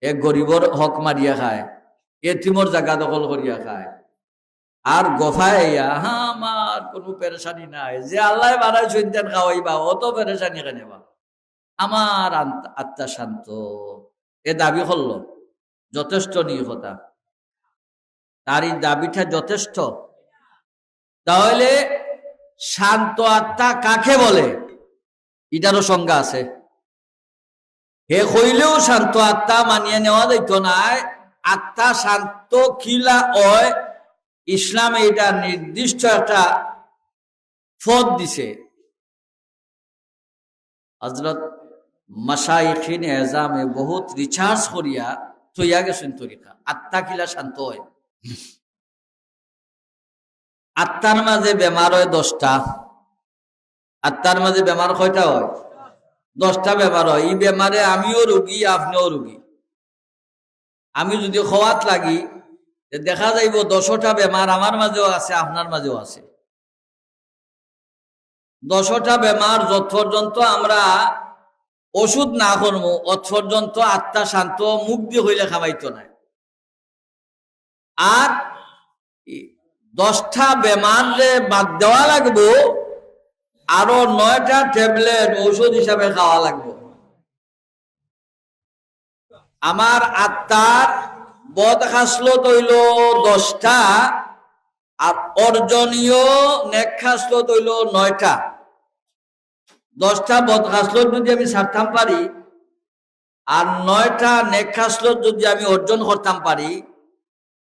হে গরিবর হক মারিয়া খায়, এতিমর জাগা দখল করিয়া খায়, আর গফায় ইয়া, "হ্যাঁ, আমার কুনু পেরেশানি নাই, যে আল্লায় বানাইছইন তান খাওয়াইবা, অত পেরেশানি কেনে বা? আমার আন্ত-, আত্মা শান্ত।" এ দাবি করলো, যথেষ্ট নি কথা? তার ই দাবিটা যথেষ্ট? তাহলে শান্ত আত্মা কাকে বলে? ইটারও সংজ্ঞা আছে। হে কইলেও শান্ত আত্মা মানিয়া নেওয়া যাইতো নায়। আত্মা শান্ত কিলা অয়, ইসলামে ইটা নির্দিষ্ট একটা পথ দিছে। হযরত মাশায়েখিন এজামে বহুত research করিয়া থইয়া গেছইন তরিকা। আত্মা কিলা শান্ত অয়? আত্মার মাঝে বেমার অয় দশটা। আত্মার মাঝে বেমার কয়টা অয়? দশটা বেমার অয়। ই বেমারে আমিও রুগী, আপনেও রুগী। আমি যুদি কওয়াত লাগি, তে দেখা যাইবো দশটা বেমার আমার মাঝেও আছে, আপনার মাঝেও আছে। দশটা বেমার যত পর্যন্ত আমরা ওষুধ না করমু, অত পর্যন্ত আত্মা শান্ত মুখ দি কইলে কামাইতো নায়। আর ই দশটা বেমাররে বাদ দেওয়া লাগবো, আরো নয়টা ট্যাবলেট ঔষধ হিসাবে খাওয়া লাগবো। আমার আত্মার বদ খাসলত অইলো দশটা, আর অর্জনীয় নেক খাসলত অইলো নয়টা। দশটা বদ খাসলত যুদি আমি ছাড়তাম পারি, আর নয়টা নেক খাসলত যুদি আমি অর্জন করতাম পারি,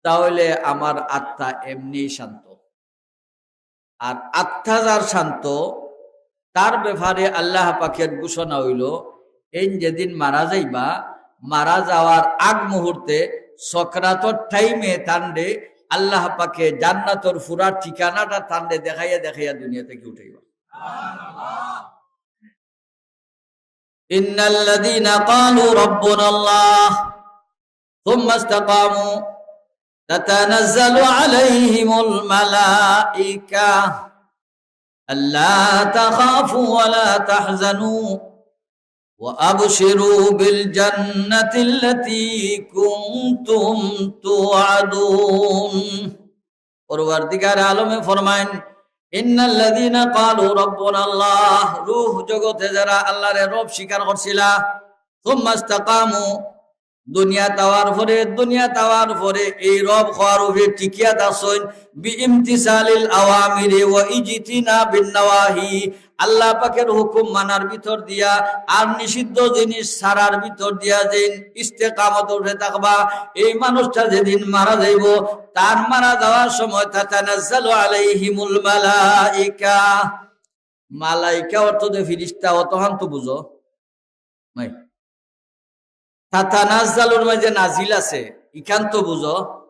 তাহলে আমার আত্মা এমনেই শান্ত। আর আত্মা যার শান্ত, তার ব্যাপারে আল্লাহ পাকের ঘোষণা অইলো, এইন যেদিন মারা যাইবা, মারা যাওয়ার আগ মুহূর্তে, সকরাতর টাইমে তানরে আল্লাহ পাকে জান্নাতর পুরা ঠিকানাটা তানরে দেখাইয়া দেখাইয়া দুনিয়া থাকি উঠাইবা। إن الذين قالوا ربنا الله ثم استقاموا تتنزل عليهم الملائكة ألا تخافوا ولا تحزنوا وأبشروا بالجنة التي كنتم توعدون. পরওয়ারদিগার আলমে ফরমাইন, "إن الذين قالوا ربنا الله", রূহ জগতে যারা আল্লাহরে রব স্বীকার করছিলা, ثم استقاموا, দুনিয়াত আওয়ার পরে, দুনিয়াত আওয়ার পরে এই রব অওয়ার উপরে টিকিয়া থাকছইন, বিইমতিসালিল আওয়ামিরি ওয়া ইজতিনাবিন নাওয়াহি। আল্লাহ পাকের হুকুম মানার ভিতর দিয়া আর নিষিদ্ধ জিনিস ছাড়ার ভিতর দিয়া যেইন ইস্তেকামত উপরে থাকবা, এই মানুষটা যেদিন মারা যাইবো, তার মারা যাওয়ার সময় তাতানাজ্জালু আলাইহিমুল মালাইকা। মালাইকা অর্থ যে ফিরিস্তা, অতখান তো বুঝো। নাই। তাতানাজ্জালুর মাঝে নাজিল আছে, ইখান তো বুঝো।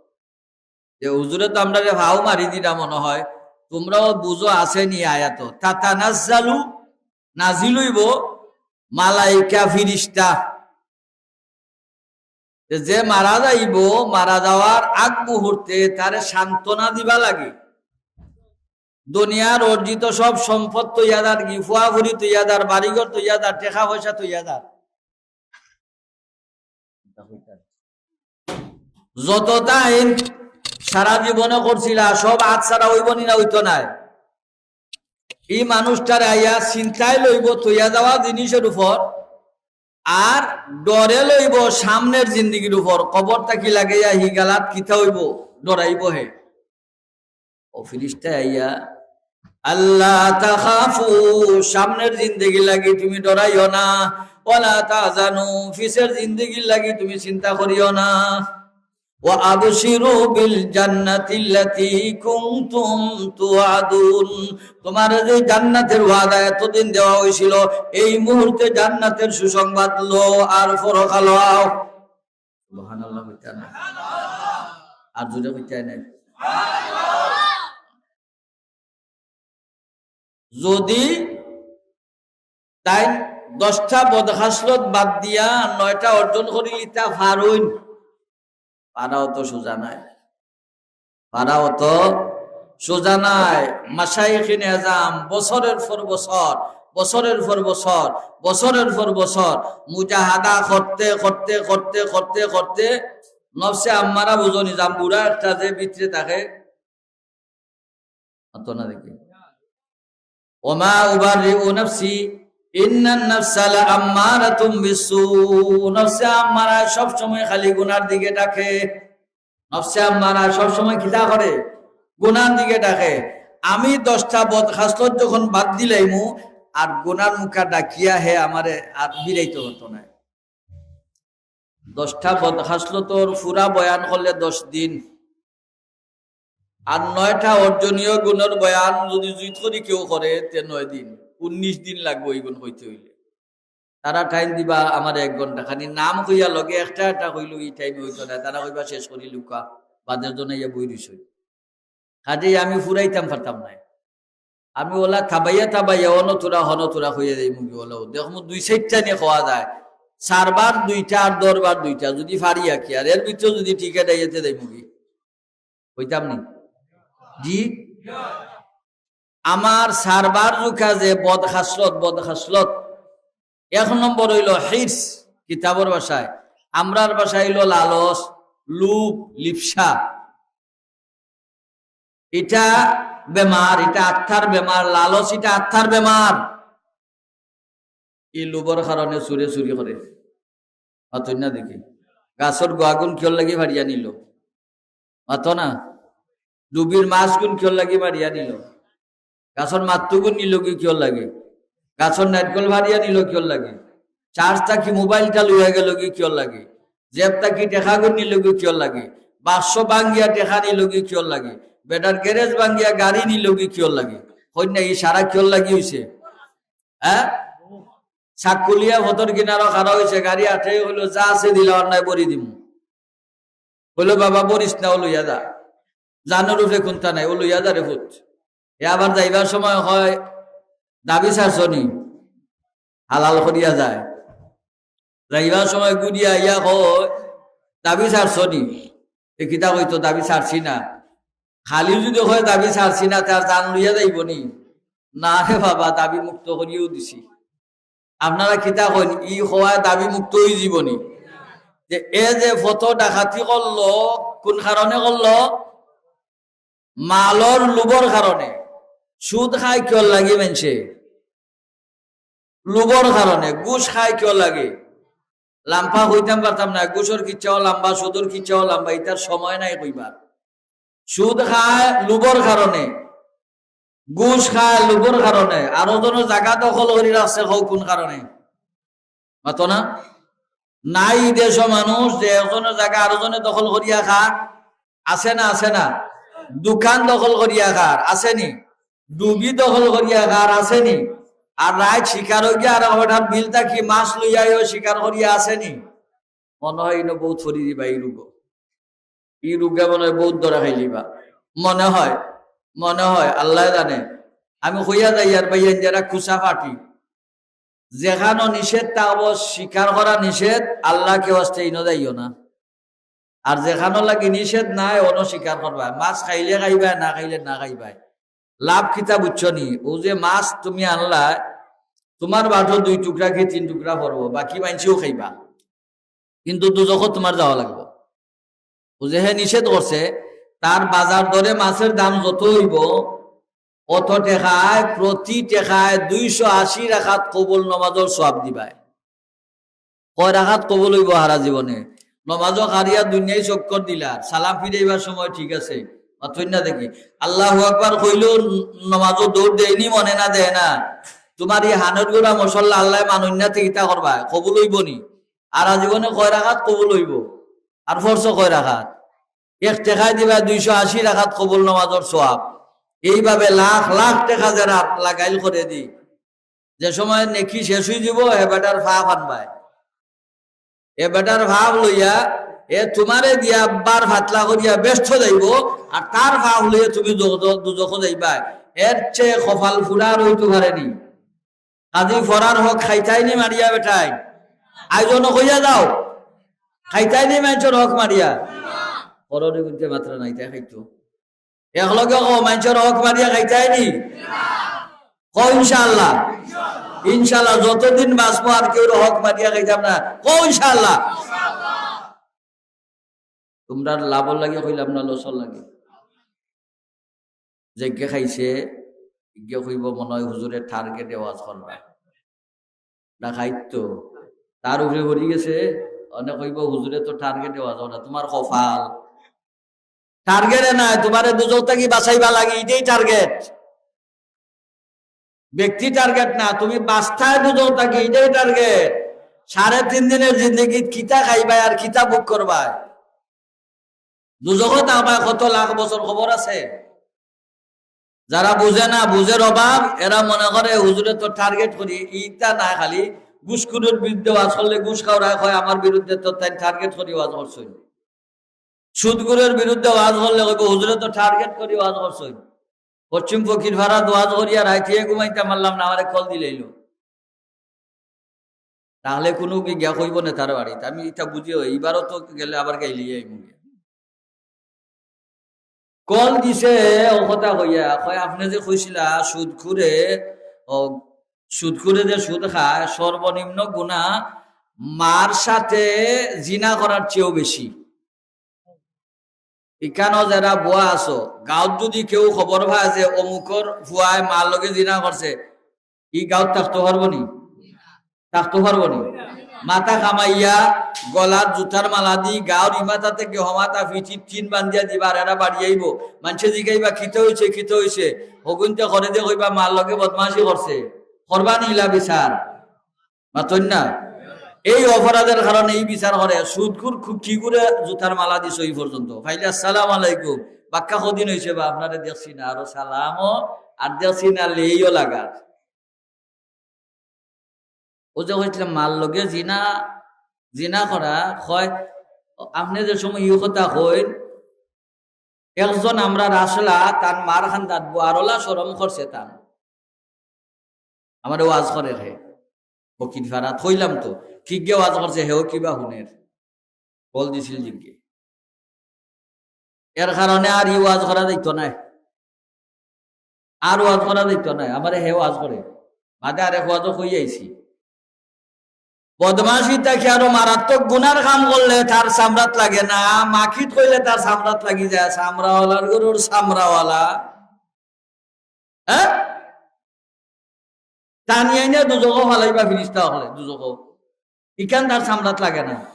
যে হুজুরে তো আমরারে ফাও মারি দিরা মনে হয়, তোমরাও বুঝো আছে নি আয়াত। তাতানাজ্জালু, নাজিল অইবো মালাইকা ফিরিস্তা। যে, যে মারা যাইবো, মারা যাওয়ার আগ মুহূর্তে তারে সান্ত্বনা দিবা লাগি। দুনিয়ার অর্জিত সব সম্পদ থইয়া যার, গি-, ফুয়া ফুরি থইয়া যার, বাড়িঘর থইয়া যার, টেকা পয়সা থইয়া যার। যত তাইন সারা জীবনে করছিলা, সব আত ছাড়া অইবো নি না অইতো নায়? ই মানুষটারে আইয়া চিন্তায় লইবো থইয়া যাওয়া জিনিসের উপর, আর ডরে লইবো সামনের জিন্দেগির উপর। কবর থাকি লাগাইয়া হি গালাত কিতা অইবো, ডরাইবো হে। ও ফিরিস্তায় আইয়া, "আল্লা তাখাফু, সামনের জিন্দেগির লাগি তুমি ডরাইও না, ওয়ালা তাহজানু, পিছের জিন্দেগির লাগি তুমি চিন্তা করিও না। ওয়া আবশিরু বিল জান্নাতিল্লাতি কুনতুম তুআদুন, তোমারে যে জান্নাতের ওয়াদা এতদিন দেওয়া হইছিল, এই মুহূর্তে জান্নাতের সুসংবাদ লও আর পরকাল আও।" সুবহানাল্লাহ কইতা না? আর জোরে কইতা না? যদি তাইন দশটা বদখাসলত বাদ দিয়া নয়টা অর্জন করিলিতা পারইন, পারা অত সোজা নায়। পারা অত সোজা নায়। মাশায়েখিনে আজাম বছরের পর বছর, বছরের পর বছর, বছরের পর বছর মুজাহাদা করতে, করতে, করতে, করতে, করতে নফসে আম্মারা বুঝো নি, জাম্বুরা একটা যে ভিতরে থাকে, অত না দেখি। "ওমা উবাররিউ নাফসি, ইন্নান নাফসা লাআম্মারাতুম বিসসু।" নফসে আম্মারা সব সময় খালি গুনার দিকে ডাকে। নফসে আম্মারা সব সময় কিতা করে? গুনার দিকে ডাকে। আমি দশটা বদখাসলত যখন বাদ দিলাইমু, আর গুনার মুখা ডাকিয়া হে আমারে আর বিরাইতে পারতো নায়। দশটা বদখাসলতর পুরা বয়ান করলে দশ দিন, আর নয়টা অর্জনীয় গুণর বয়ান যদি জুইত করি কেউ করে, তে নয় দিন, উনিশ দিন লাগবো এই গুণ কইতে অইলে। তারা টাইম দিবা আমার এক ঘন্টা, খালি নাম কইয়া লগে একটা একটা কইলো, এই টাইমে অইতো না, তারা কইবা শেষ করি লুকা, বাদের জন্য ইয়া বই রইছে। কাজেই আমি ফুরাইতাম পারতাম নায়। আমি ওলা থাবাইয়া থাবাইয়া অনতুরা হনতুরা কইয়া যাইমুগি ওলাও। দেখমু দুই চাইরটা নিয়া কওয়া যায়। চারবার দুইটা আর দশবার দুইটা। যদি পারি আর কি। আর এর ভিতরে যদি টিকিট আইয়াতে যাইমুগি। কইতাম নি? জি? আমার চারবার জুকা যে বদখাসলত, বদখাসলত। এক নম্বর অইলো হির্স, কিতাবর ভাষায়। আমরার ভাষায় অইলো লালস, লোভ, লিপ্সা। ইটা বেমার, ইটা আত্মার বেমার, লালস ইটা আত্মার বেমার। ই লোভর কারণে চুরে চুরি করে। মাতইন না দেখি। গাছর গুয়াগুন কিয়র লাগি ফাড়িয়া নিল? মাতো না। ডুবির মাছগুন কিয়র লাগি ফাড়িয়া নিল? গাছর মাতুগুন নিলগি কিয়র লাগি? গাছর নাইরকল ফাড়িয়া নিল কিয়র লাগি? চার্জ থাকি মোবাইলটা লইয়া গেলগি কিয়র লাগি? জেব থাকি টেকাগুন নিলগি কিয়র লাগি? বাক্স ভাঙ্গিয়া টেকা নিলগি কিয়র লাগি? বেটার গ্যারেজ ভাঙ্গিয়া গাড়ি নিলগি কিয়র লাগি? কইন না, ই সারা কিয়র লাগি অইছে? হ্যাঁ? সাকুলিয়া ফতর কিনারো খাড়া অইছে, গাড়ি আটে কইলো, "যা আছে দিলা, অন্যায় ভরি দিমু।" কইলো, "বাবা, ভরিস না, ও লইয়া যা। জানোর উপরে কুন্তা নাই, ও লইয়া যা রে পুত।" এ আবার যাইবার সময় কয়, "দাবি ছাড়ছনি?" হালাল করিয়া যায়। যাইবার সময় ঘুরিয়া আইয়া কয়, "দাবি ছাড়ছনি?" এ কিতা কইতো, "দাবি ছাড়ছি না।" খালি যদি কয়, "দাবি ছাড়ছি না", তার জান লইয়া যাইবো নি? না রে বাবা, দাবি মুক্ত করিয়াউ দিছি। আপনারা কিতা কইন, ই কওয়ায় দাবি মুক্ত অইযিবো নি? যে এ যে ফত ডাকাতি করলো, কোন কারণে করলো? মালর লোভর কারণে। সুদ খায় কিয়র লাগি মানষে? লোভর কারণে। ঘুষ খায় কিয়র লাগি? লাম্বা কইতাম পারতাম না, ঘুষর কিচ্ছাও লাম্বা, সুদর কিচ্ছাও লাম্বা, ইতার সময় নাই কইবার। সুদ খায় লোভর কারণে, ঘুষ খায় লোভর কারণে, আরো জনর জাগা দখল করি রাখছে, কও কোন কারণে? মাতো না? নাই দেশো মানুষ যে একজনর জাগা আরো জনে দখল করিয়া খার, আছে না, আছে না? দোকান দখল করিয়া খার, আছে নি? ডুবি দখল করিয়া খার, আছে নি? আর রাইত শিকারো গিয়া আর বেটার বিল থাকি মাছ লইয়া আইও, শিকার করিয়া, আছে নি? মনে হয় ইনো বউত ফরি দিবা ই রোগো। ই রোগে মনে হয় বউত ধরা খাইলিবা। মনে হয়, মনে হয়, আল্লায় জানে। আমি কইয়া যাইয়ার ভাইয়াইন, যারা খুচা পার্টি, যেখানো নিষেধ থাকবো, শিকার করা নিষেধ, আল্লাহকে ওয়াস্তে ইনো যাইও না। আর যেখানো লাগি নিষেধ নাই, অনো শিকার করবায়। মাছ খাইলে খাইবায়, না খাইলে না খাইবায়। লাভ কিতা বুঝছো নি? অউ যে মাছ তুমি আনলায়, তুমার বাটো দুই টুকরা কি তিন টুকরা পড়বো, বাকি মাইনষেও খাইবা, কিন্তু দুজখো তুমার যাওয়া লাগবো। অউ যে হে নিষেধ করছে, তার বাজার দরে মাছের দাম যত অইবো, অত টেকায়, প্রতি টেকায় দুইশো আশি রাকাত কবুল নমাজর সওয়াব দিবায়। কয় রাকাত কবুল অইবো হারা জীবনে? নমাজো খাড়িয়া দুনিয়াই চক্কর দিলার, সালাম ফিরাইবার সময় ঠিক আছে, মাতইন না দেখি। আল্লাহু আকবার কইলেও নমাজো দৌড় দেয়নি, মনে না দেয় না? তুমার ই হানর গুড়া মশল্লা আল্লায় মানইন না তে ইতা করবায়, কবুল অইবো নি? হারা জীবনে কয় রাকাত কবুল অইবো? আর পড়ছো কয় রাকাত? এক টেকায় দিবায় দুইশো আশি রাকাত কবুল নমাজর সওয়াব। এইভাবে লাখ লাখ টেকা যারা লাগাইল করে দি, যে সময় নেকি শেষ অইযিবো, হে বেটার পাপ আনবায়। এ বেটার পাপ লইয়া, এ তুমারে দিয়া বার ফাতলা করিয়া বেহেস্ত যাইবো, আর তার পাপ লইয়া তুমি দো-, দো-, দুজখো যাইবায়। এর চেয়ে কপাল ফুড়া আর অইতো পারে নি। কাজেই ফরার হক খাইতায় নি মারিয়া বেটাইন। আইজও অনো কইয়া যাও, খাইতায় নি মাইনষর হক মারিয়া? পররে বুঝতে মাত্রা নাই, তাই খাইতো। একলগে কও, মাইনষর হক মারিয়া খাইতায় নি? কও ইনশাআল্লাহ। ইনশাআল্লাহ, যতদিন বাঁচমু আর কেউর হক মারিয়া খাইতাম না। কও ইনশাআল্লাহ। তুমরার লাভর লাগি কইলাম না, লসর লাগি? যেগে খাইছে, ইগে কইবো মনে হয় হুজুরে টার্গেটে ওয়াজ করবা। না খাইতো। তার উপরে পড়ি গেছে, অনে কইবো হুজুরে তো টার্গেটে ওয়াজ করবা। তুমার কপাল। টার্গেটে নায়, তুমারে দুজখ থাকি বাঁচাইবার লাগি, ইটাই টার্গেট। ব্যক্তি টার্গেট না, তুমি বাঁচতায় দুজখ থাকি, ইটাই টার্গেট। সাড়ে তিন দিনের জিন্দেগিত কিতা খাইবায় আর কিতা ভোগ করবায়? দুজখো থাকবায় কত লাখ বছর, খবর আছে? যারা বুঝে না, বুঝের অভাব, এরা মনে করে হুজুরে তো টার্গেট করি, ইটা না খালি ঘুষখুরের বিরুদ্ধে ওয়াজ করলে ঘুষ খাওয়ায়, কয় আমার বিরুদ্ধে তো তাইন টার্গেট করি ওয়াজ করছইন। সুদখুরের বিরুদ্ধে ওয়াজ করলে কইবো, "হুজুরে তো টার্গেট করি ওয়াজ করছইন।" পশ্চিম ফকিরপাড়াত ওয়াজ করিয়া রাইতে ঘুমাইতাম পারলাম না, আমারে কল দিলাইলো। তাহলে কুনু কি গিয়া কইবো না তার বাড়িত? আমি ইটা বুঝিও, ইবারও তো গেলে আবার গাইলিয়া আইমু গিয়া। কল দিছে, অউ কথা কইয়া, কয়, "আপনে যে কইছিলা সুদখুরে, ও সুদখুরে যে সুদ খায়, সর্বনিম্ন গুনা মার সাথে জিনা করার চেয়েও বেশি।" ইখানো যারা বওয়া আছো, গাঁওত যুদি কেউ খবর পায় যে অমুকর ফুয়ায় মার লগে জিনা করছে, ই গাঁওত থাকতো পারবো নি? থাকতো পারবো নি? মাথা কামাইয়া, গলাত জুতার মালা দি, গাঁওর ইমাথা থাকি হমাথা ফিটির টিন বান্ধিয়া দিবা, আর এরা বাড়ি আইবো। মাইনষে জিগাইবা, "কিতা অইছে, কিতা অইছে?" হগুইন্তে করে দে কইবা, "মার লগে বদমাশি করছে।" করবা নি ইলা বিচার? মাতইন না? এই অপরাধের কারণে ই বিচার করে, সুদখুর খু-, কি করে জুতার মালা দিছো ই পর্যন্ত? পাইলে আসসালামু আলাইকুম, বাক্কা কদিন অইছে বা আপনারে দেখছি না, আরো সালামও আর দেখছি না, লেইও লাগার। অউ যে কইছিলাম, মার লগে জিনা, জিনা করা, কয়, আপনে যে সময় ই কথা কইন, একজন আমরার আছলা, তান মার কান্দাত বওয়ার অলা শরম করছে তান। আমারে ওয়াজ করে হে, ফকিরপাড়াত কইলাম তো, কিগে ওয়াজ করছে, হেও কিবা হুনের, কল দিছিল জিগে। এর কারণে আর ই ওয়াজ করা যাইতো নায়, আর ওয়াজ করা যাইতো নায়। আমারে হে ওয়াজ করে, বাদে আরেক ওয়াজও কই আইছি। বদমাশি থাকি আরো মারাত্মক গুনার কাম করলে তার চামড়াত লাগে না, মাখিত কইলে তার চামড়াত লাগি যায়। চামড়াওয়ালার গরুর চামড়াওয়ালা, হ্যাঁ? টানি আইনে দুজখো ফালাইবা ফিরিস্তা অকলে, দুজখো। ইখান তার চামড়াত লাগে না।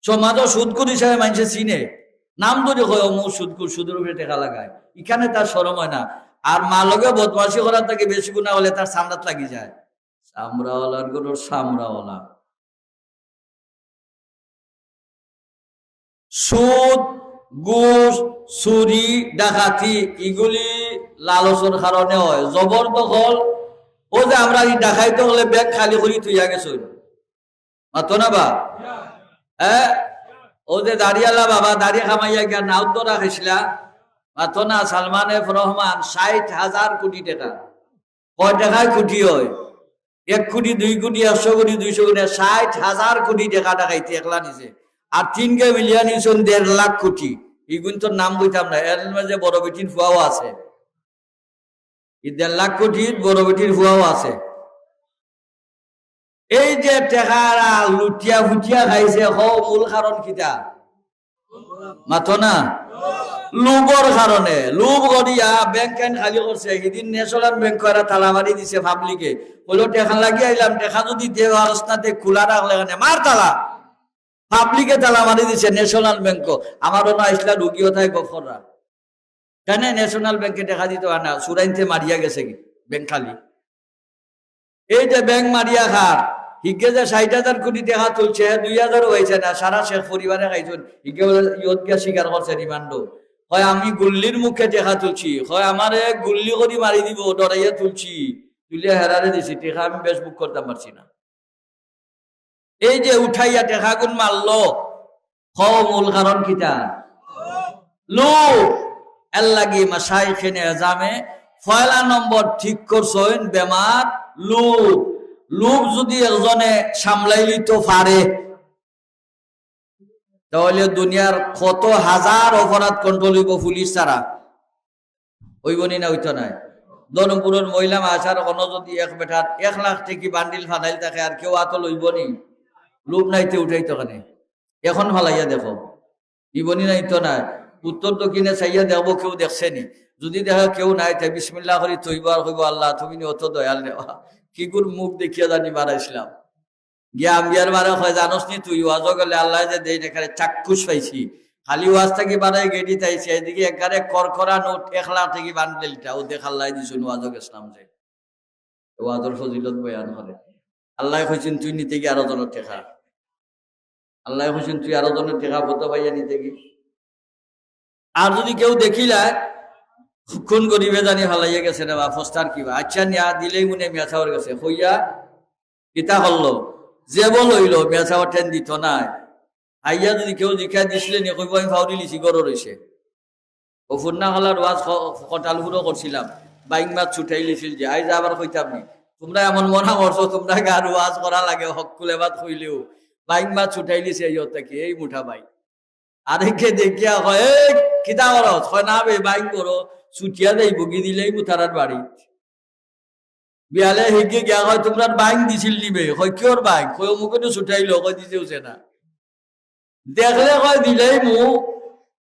সমাজো সুদখুর হিসাবে মানষে চিনে, নাম ধরি কয়, "অমুক সুদখুর, সুদর উপরে টেকা লাগায়।" ইখানে তার শরম অয় না। আর মার লগে বদমাশি করার থাকি বেশি গুনা অইলে তার চামড়াত লাগি যায়। চামড়াওয়ালার ঘরর চামড়াওয়ালা। সুদ, ঘুষ, চুরি, ডাকাতি, ইগুলি লালচর কারণে অয়। জবরদখল, অউ যে আমরার ই ডাকাইতে অকলে ব্যাংক খালি করি থইয়া গেছইন। মাতো না বা? হ্যাঁ? অউ যে দাড়িআলা বাবা, দাড়ি কামাইয়া গিয়া নাউত ধরা খাইছলা। মাতো না, সালমান এফ রহমান, ষাইট হাজার কুটি টেকা। কয় টেকায় কুটি অয়? এক কুটি, দুই কুটি, একশো কুটি, দুইশো কুটি, ষাইট হাজার কুটি টেকা ডাকাইতি একলা নিছে। আর তিনগে মিলিয়া নিছইন দেড় লাখ কুটি। ইগুইন্তর নাম কইতাম না, এর মাঝে বড় বেটির ফুয়াও আছে। ই দেড় লাখ কুটির বড় বেটির ফুয়াও আছে। এই যে টেকারা লুটিয়া ফুটিয়া খাইছে, হ, মূল কারণ কিতা? মাতো না? লোভর কারণে। লোভ করিয়া ব্যাংক খান খালি করছে। হিদিন ন্যাশনাল ব্যাংক এরা তালা মারি দিছে পাবলিকে। কইলো, "টেকা লাগি আইলাম, টেকা যদি দে পারস না, তে খোলা রাখলে কেনে, মার তালা।" পাবলিকে তালা মারি দিছে ন্যাশনাল ব্যাংক। আমার অনো আইছলা রুগী অতায় গফররা। কেনে ন্যাশনাল ব্যাংকে টেকা দিতো না, চুরাইন্তে মারিয়া গেছে কি ব্যাংক খালি। এই যে ব্যাংক মারিয়া খার, হিগে যে ষাইট হাজার কুটি টেকা তুলছে, হে দুই হাজারও পাইছে না, সারা শেখ পরিবারে খাইছইন। হিগে বলে ইয়ত গিয়া স্বীকার করছে রিমান্ডো। কয়, "আমি গুল্লির মুখে টেকা তুলছি।" কয়, "আমারে গুল্লি করি মারি দিবো, ডরাইয়া তুলছি। তুলিয়া হেরারে দিছি, টেকা আমি বেশ বুক করতাম পারছি না।" এই যে উঠাইয়া টেকাগুন মারলো, হ, মূল কারণ কিতা? লোভ। এর লাগি মাশায়েখে এজামে পয়লা নম্বর ঠিক করছইন বেমার লোভ। লোভ যদি একজনে সামলাইলিতো পারে, তাহলে দুনিয়ার কত হাজার অপরাধ কন্ট্রোল অইবো পুলিশ ছাড়া। অইবো নি না অইতো নায়? ধরমপুরর মহিলা মাসার অনো যদি এক বেটার এক লাখ টেকি বান্ডিল ফালাইল থাকে আর কেউ আতো লইবো নি? লোভ নাইতে উঠাইতো কেনে? এখন ফালাইয়া দেখো, নিবো নি না অইতো নায়? উত্তর দক্ষিণে চাইয়া দেখবো কেউ দেখছে নি। যদি দেখে কেউ নাই, তে বিসমিল্লাহ করি থইবো আর কইবো, "আল্লাহ, তুমি নি অত দয়াল নেওয়া।" কিগুর মুখ দেখিয়া জানি মারাইছলাম। গিয়া আম্বিয়ার বারে কয়, "জানোস নি তুই, ওয়াজো গেলে আল্লায় যে দেইন, একেবারে চাক্ষুষ পাইছি। খালি ওয়াজ থাকি বারে গেটিত আইছি, এদিকে একেবারে করকরা নোট, এক লাখ টেকি বান্ডিলটা, ও দেখ আল্লায় দিছইন, ওয়াজো গেছলাম যে।" ওয়াজর ফজিলত বয়ান করে। আল্লায় কইছইন, "তুই নিতে গিয়া আরো জনর টেকা।" আল্লায় কইছইন, "তুই আরো জনর টেকা কত পাইয়া নিতে গি?" আর যদি কেউ দেখিলায়, কোন গরিবে জানি ফালাইয়া গেছে রে বা, ফস্তার কিবা, আচ্ছা, নিয়া দিলেই মনে মিয়া সাবর গেছে, কইয়া কিতা করলো, যে বল অইলো, মিয়া সাবর টেন দিত নায়। আইয়া যদি কেউ জিকায় দিছলে নি, কইবো, "আমি ফাউরি লিছি, গরো রইছে।" ও ফুন্না খালার ওয়াজ খ-, কটালপুরো করছিলাম, বাইং মাছ ছুটাইলিছিল যে, আইজ আবার কইতাম নি, তোমরা এমন মনা করছো, তোমরা গার ওয়াজ করা লাগে, হক কুলে বাদ কইলেও, বাইং মাছ ছুটাইলিছে ইয়ত থাকি, এই মুঠা বাইং। আরেকে দেখিয়া কয়, "এই, কিতা করস?" কয়, "না বে, বাইং করো, ছুটিয়া যাইবো গি, দিলেই মুতারার বাড়ি।" বিয়ালে হিগে গিয়া কয়, "তোমরার বাইং দিছিল নি বে?" কয়, "কিওর বাইং?" কয়, "অমুকে তো ছুটাইলো।" কয়, "দিছে উছে না।" দেখলে কয়, "দিলেই মু,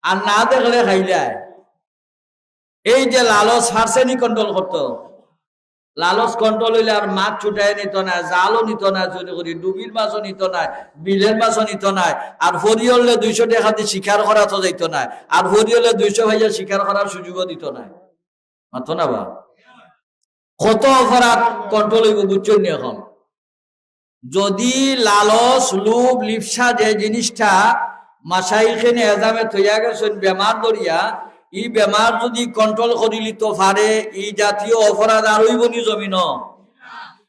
আর না দেখলে খাইলাই।" এই যে লালচ, পারছে নি কন্ট্রোল করতো? লালচ কন্ট্রোল অইলে আর মাছ ছুটাই নিত না, জালও নিত না চুরি করি, ডুবির মাছও নিত না, বিলের মাছও নিত না, আর ফরিয়লে দুইশো টেকা দি শিকার করা তো যাইত না, আর ফরিয়লে দুইশো ভাইয়া শিকার করার সুযোগও দিত না। মাতো না বা? কত অপরাধ কন্ট্রোল অইবো, বুঝছইন নি এখন? যদি লালচ, লোভ, লিপ্সা যে জিনিসটা মাশাইখে এজামে থইয়া গেছইন বেমার ধরিয়া, ই বেমার যদি কন্ট্রোল করিলিতো পারে, ই জাতীয় অপরাধ আর অইবো নি জমিনো?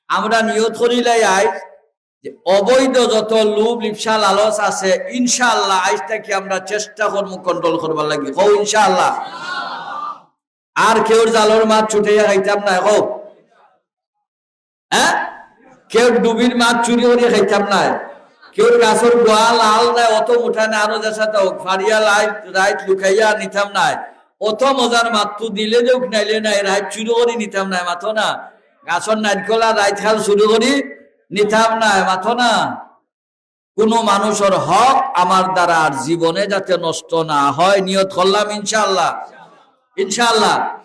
আমরা নিয়ত করিলাই আইজ যে অবৈধ যত লোভ, লিপ্সা, লালচ আছে, ইনশাআল্লাহ আইজ থাকি আমরা চেষ্টা করমু কন্ট্রোল করবার লাগি। কও ইনশাআল্লাহ। আর কেউর জালর মাছ ছুটাইয়া খাইতাম নায়, কও। হ্যাঁ? কেউর ডুবির মাছ চুরি করিয়া খাইতাম নায়। কেউর গাছর গোয়া লাল নায়, অত মুঠা নায়, আরো যেছা তা অউক, ফাড়িয়া লাইট, রাইত লুকাইয়া নিতাম নায়। অত মজার মাছ তো দিলে দেউক, নাইলে নাই, রাইত চুরি করি নিতাম নায়, মাতো না। গাছর নারিকল আর রাইত খাল চুরি করি নিতাম নায়, মাতো না। কোনো মানুষর হক আমার দ্বারা আর জীবনে যাতে নষ্ট না হয়, নিয়ত করলাম ইনশাআল্লাহ, ইনশাআল্লাহ।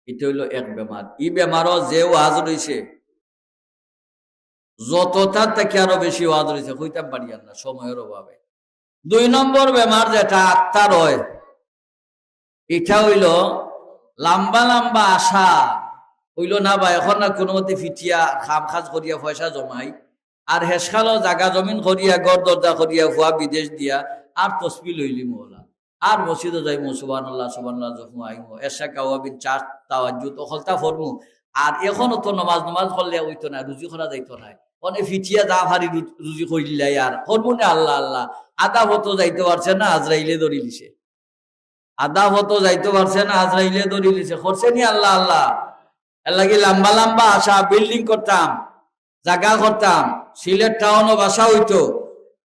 ইটা অইলো এক বেমার। ই বেমারও যে ওয়াজ রইছে, যততার থাকি আরো বেশি ওয়াজ রইছে, কইতাম পারিয়ার না সময়র অভাবে। দুই নম্বর বেমার যেটা আত্মার অয়, ইটা অইলো লাম্বা লাম্বা আশা। অইলো না বা, এখন না কুনুমতে ফিটিয়া কাম কাজ করিয়া পয়সা জমাই, আর হেশকালো জাগা জমিন করিয়া, ঘর দরজা করিয়া, ফুয়া বিদেশ দিয়া, আর তসবি লইলিমু অলা, আর মসজিদো যাইমু, সুবহানাল্লাহ, সুবহানাল্লাহ, জফমু আইমু, এশা, কাওয়াবিন, চার, তাহাজ্জুদ, অকলতা পড়মু। আর এখন অত নমাজ, নমাজ করলে অইতো না, রুজি করা যাইতো না। অনে ফিটিয়া যা পারি রু-, রুজি করিলাই আর করমু না আল্লাহ আল্লাহ। আধা পথো যাইতো পারছে না, আজরাইলে ধরিলিছে। আধা পথো যাইতো পারছে না, আজরাইলে ধরিলিছে। করছে নি আল্লাহ আল্লাহ। এর লাগি লাম্বা লাম্বা আশা, বিল্ডিং করতাম, জাগা করতাম, সিলেট টাউনো বাসা অইতো,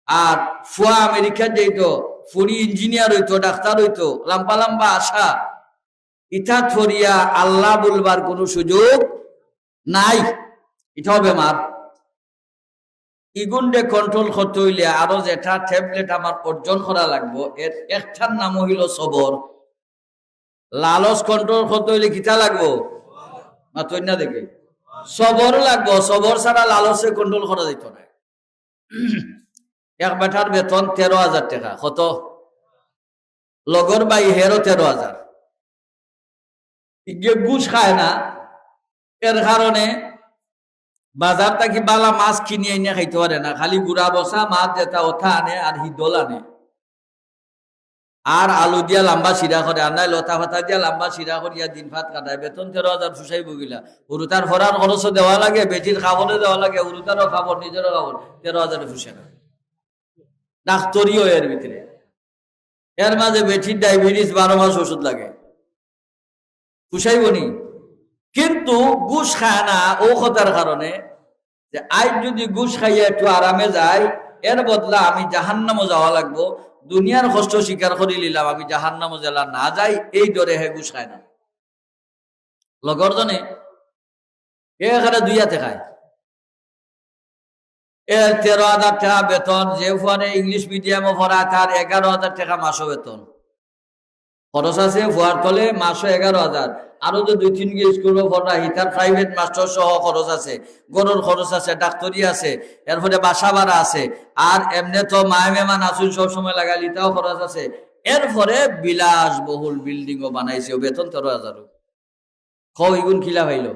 আর ফুয়া আমেরিকাত যাইতো, ফুড়ি ইঞ্জিনিয়ার অইতো, ডাক্তার অইতো, লাম্বা লাম্বা আশা। ইতা থরিয়া আল্লাহ বলবার কুনু সুযোগ নাই। ইটাও বেমার। ইগুনরে কন্ট্রোল করতে অইলে আরো যেটা ট্যাবলেট আমার অর্জন করা লাগবো, এর একটার নাম অইলো সবর। লালচ কন্ট্রোল করতে অইলে কিতা লাগবো? মাতইন না দেখি। সবর লাগবো। সবর ছাড়া লালচরে কন্ট্রোল করা যাইতো না। এক বেটার বেতন তেরো হাজার টেকা। কত? লগর ভাই, হেরও তেরো হাজার। ইগে ঘুষ খায় না, এর কারণে বাজার থাকি বালা মাছ কিনি আনিয়া খাইতে পারে না, খালি গুড়া বসা মাছ যেটা, ওটা আনে আর হিদল আনে, আর আলু দিয়া লাম্বা শিরা করে, আর নাই লতা পাতা দিয়া লাম্বা শিরা করিয়া দিন ভাত কাটায়। বেতন তেরো হাজার, ফুষাইবো কিলা? হুরুতার ফরার খরচও দেওয়া লাগে, বেটির কাপড়ও দেওয়া লাগে, হুরুতারও কাপড়, নিজেরও কাপড়, তেরো হাজারে ফুষে না। ডাক্তারিও এর ভিতরে, এর মাঝে বেটির ডায়াবেটিস, বারো মাস ওষুধ লাগে, ফুষাইবো নি? কিন্তু ঘুষ খায় না অউ কথার কারণে, যে আইজ যদি ঘুষ খাইয়া একটু আরামে যাই, এর বদলা আমি জাহান্নামো যাওয়া লাগবো, দুনিয়ার কষ্ট স্বীকার করি নিলাম, আমি জাহান্নামো যেলা না যাই, এই ডরে হে ঘুষ খায় না। লগর জনে এ এখানে দুইয়া টেকায়। এর তেরো হাজার টেকা বেতন, যে ফুয়ানে ইংলিশ মিডিয়ামো পড়া, তার এগারো হাজার টেকা মাসো বেতন। খরচ আছে ফুয়ার তলে মাসো এগারো হাজার। আরো যে দুই তিন গিয়ে স্কুলো পড়া, হিতার প্রাইভেট মাস্টার সহ খরচ আছে, ঘরর খরচ আছে, ডাক্তারি আছে, এরপরে বাসা ভাড়া আছে, আর এমনে তো মায় মেমান আসুন সব সময় লাগাইল, ইতাও খরচ আছে। এরপরে বিলাসবহুল বিল্ডিংও বানাইছে, ও বেতন তেরো হাজারও। কও ইগুন কিলা পাইল?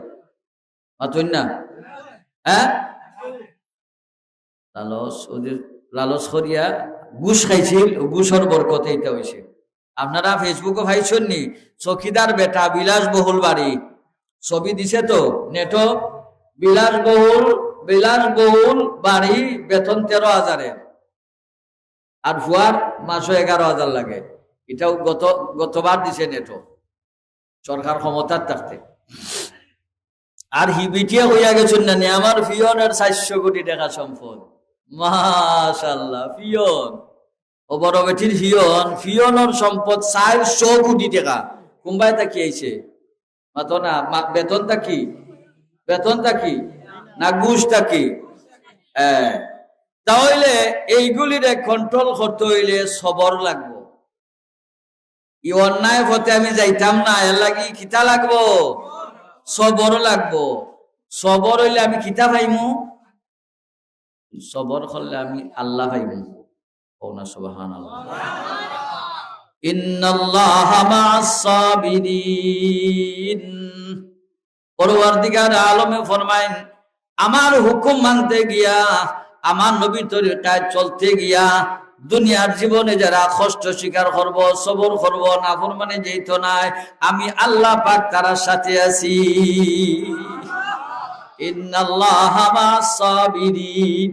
মাতইন না? হ্যাঁ? লালচ, ওদের লালচ করিয়া ঘুষ খাইছিল, ও ঘুষর বরকতে ইটা অইছে। আপনারা Facebook-ও পাইছইন নি? চকিদার বেটা, বিলাসবহুল বাড়ি, ছবি দিছে তো নেটো, বিলাসবহুল, বিলাসবহুল বাড়ি, বেতন তেরো হাজারে। আর ফুয়ার মাসো এগারো হাজার লাগে। ইটাও গত, গতবার দিছে নেটো, সরকার ক্ষমতার থাকতে। আর হি বিটিয়ে কইয়া গেছইন না নি, আমার পিয়নের চাইরশো কোটি টেকা সম্পদ। মাশাআল্লাহ, পিয়ন। ও বড় বেটির পিয়ন, পিয়নর সম্পদ চাইরশো কোটি টেকা। কুম্বায় থাকি আইছে? মাতো না, মা-, বেতন থাকি? বেতন থাকি? না ঘুষ থাকি? হ্যাঁ। তাহলে এইগুলিরে কন্ট্রোল করতে অইলে সবর লাগবো। ই অন্যায় পথে আমি যাইতাম না, এর লাগি কিতা লাগবো? সবর লাগবো। সবর অইলে আমি কিতা পাইমু? সবর করলে আমি আল্লাহ পাইমু। কও না সুবহানাল্লাহ। ইন্নাল্লাহা মা'আস সাবিরিন। পরওয়ারদিগার আলমে ফরমাইন, আমার হুকুম মানতে গিয়া, আমার নবীর তরিকায় চলতে গিয়া, দুনিয়ার জীবনে যারা কষ্ট স্বীকার করব, সবর করব, নাফরমানি যেত নাই, আমি আল্লাহ পাক তারার সাথে আছি। ইন্নাল্লাহা মা'আস সাবিরিন।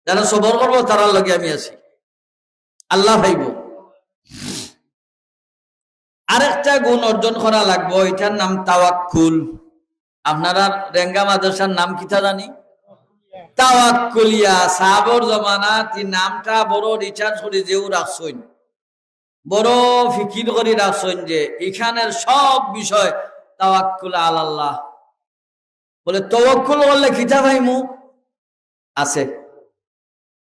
যারা সবর করব, তারার লগে আমি আছি। আল্লাহ পাইব। আরেকটা গুণ অর্জন করা লাগবো, এটার নাম তাওয়াক্কুল। আপনারা রেঙ্গা মাদ্রাসার নাম কিতা জানি? তাওয়াক্কুলিয়া। সাহাবর জমানাত ই নামটা বড় রিসার্চ করি যেউ রাখছইন, বড় ফিকির করি রাখছইন যে ইখানের সব বিষয় তাওয়াক্কুল আলাল্লাহ। বলে, তওয়াক্কুল করলে কিতা পাইমু? আছে।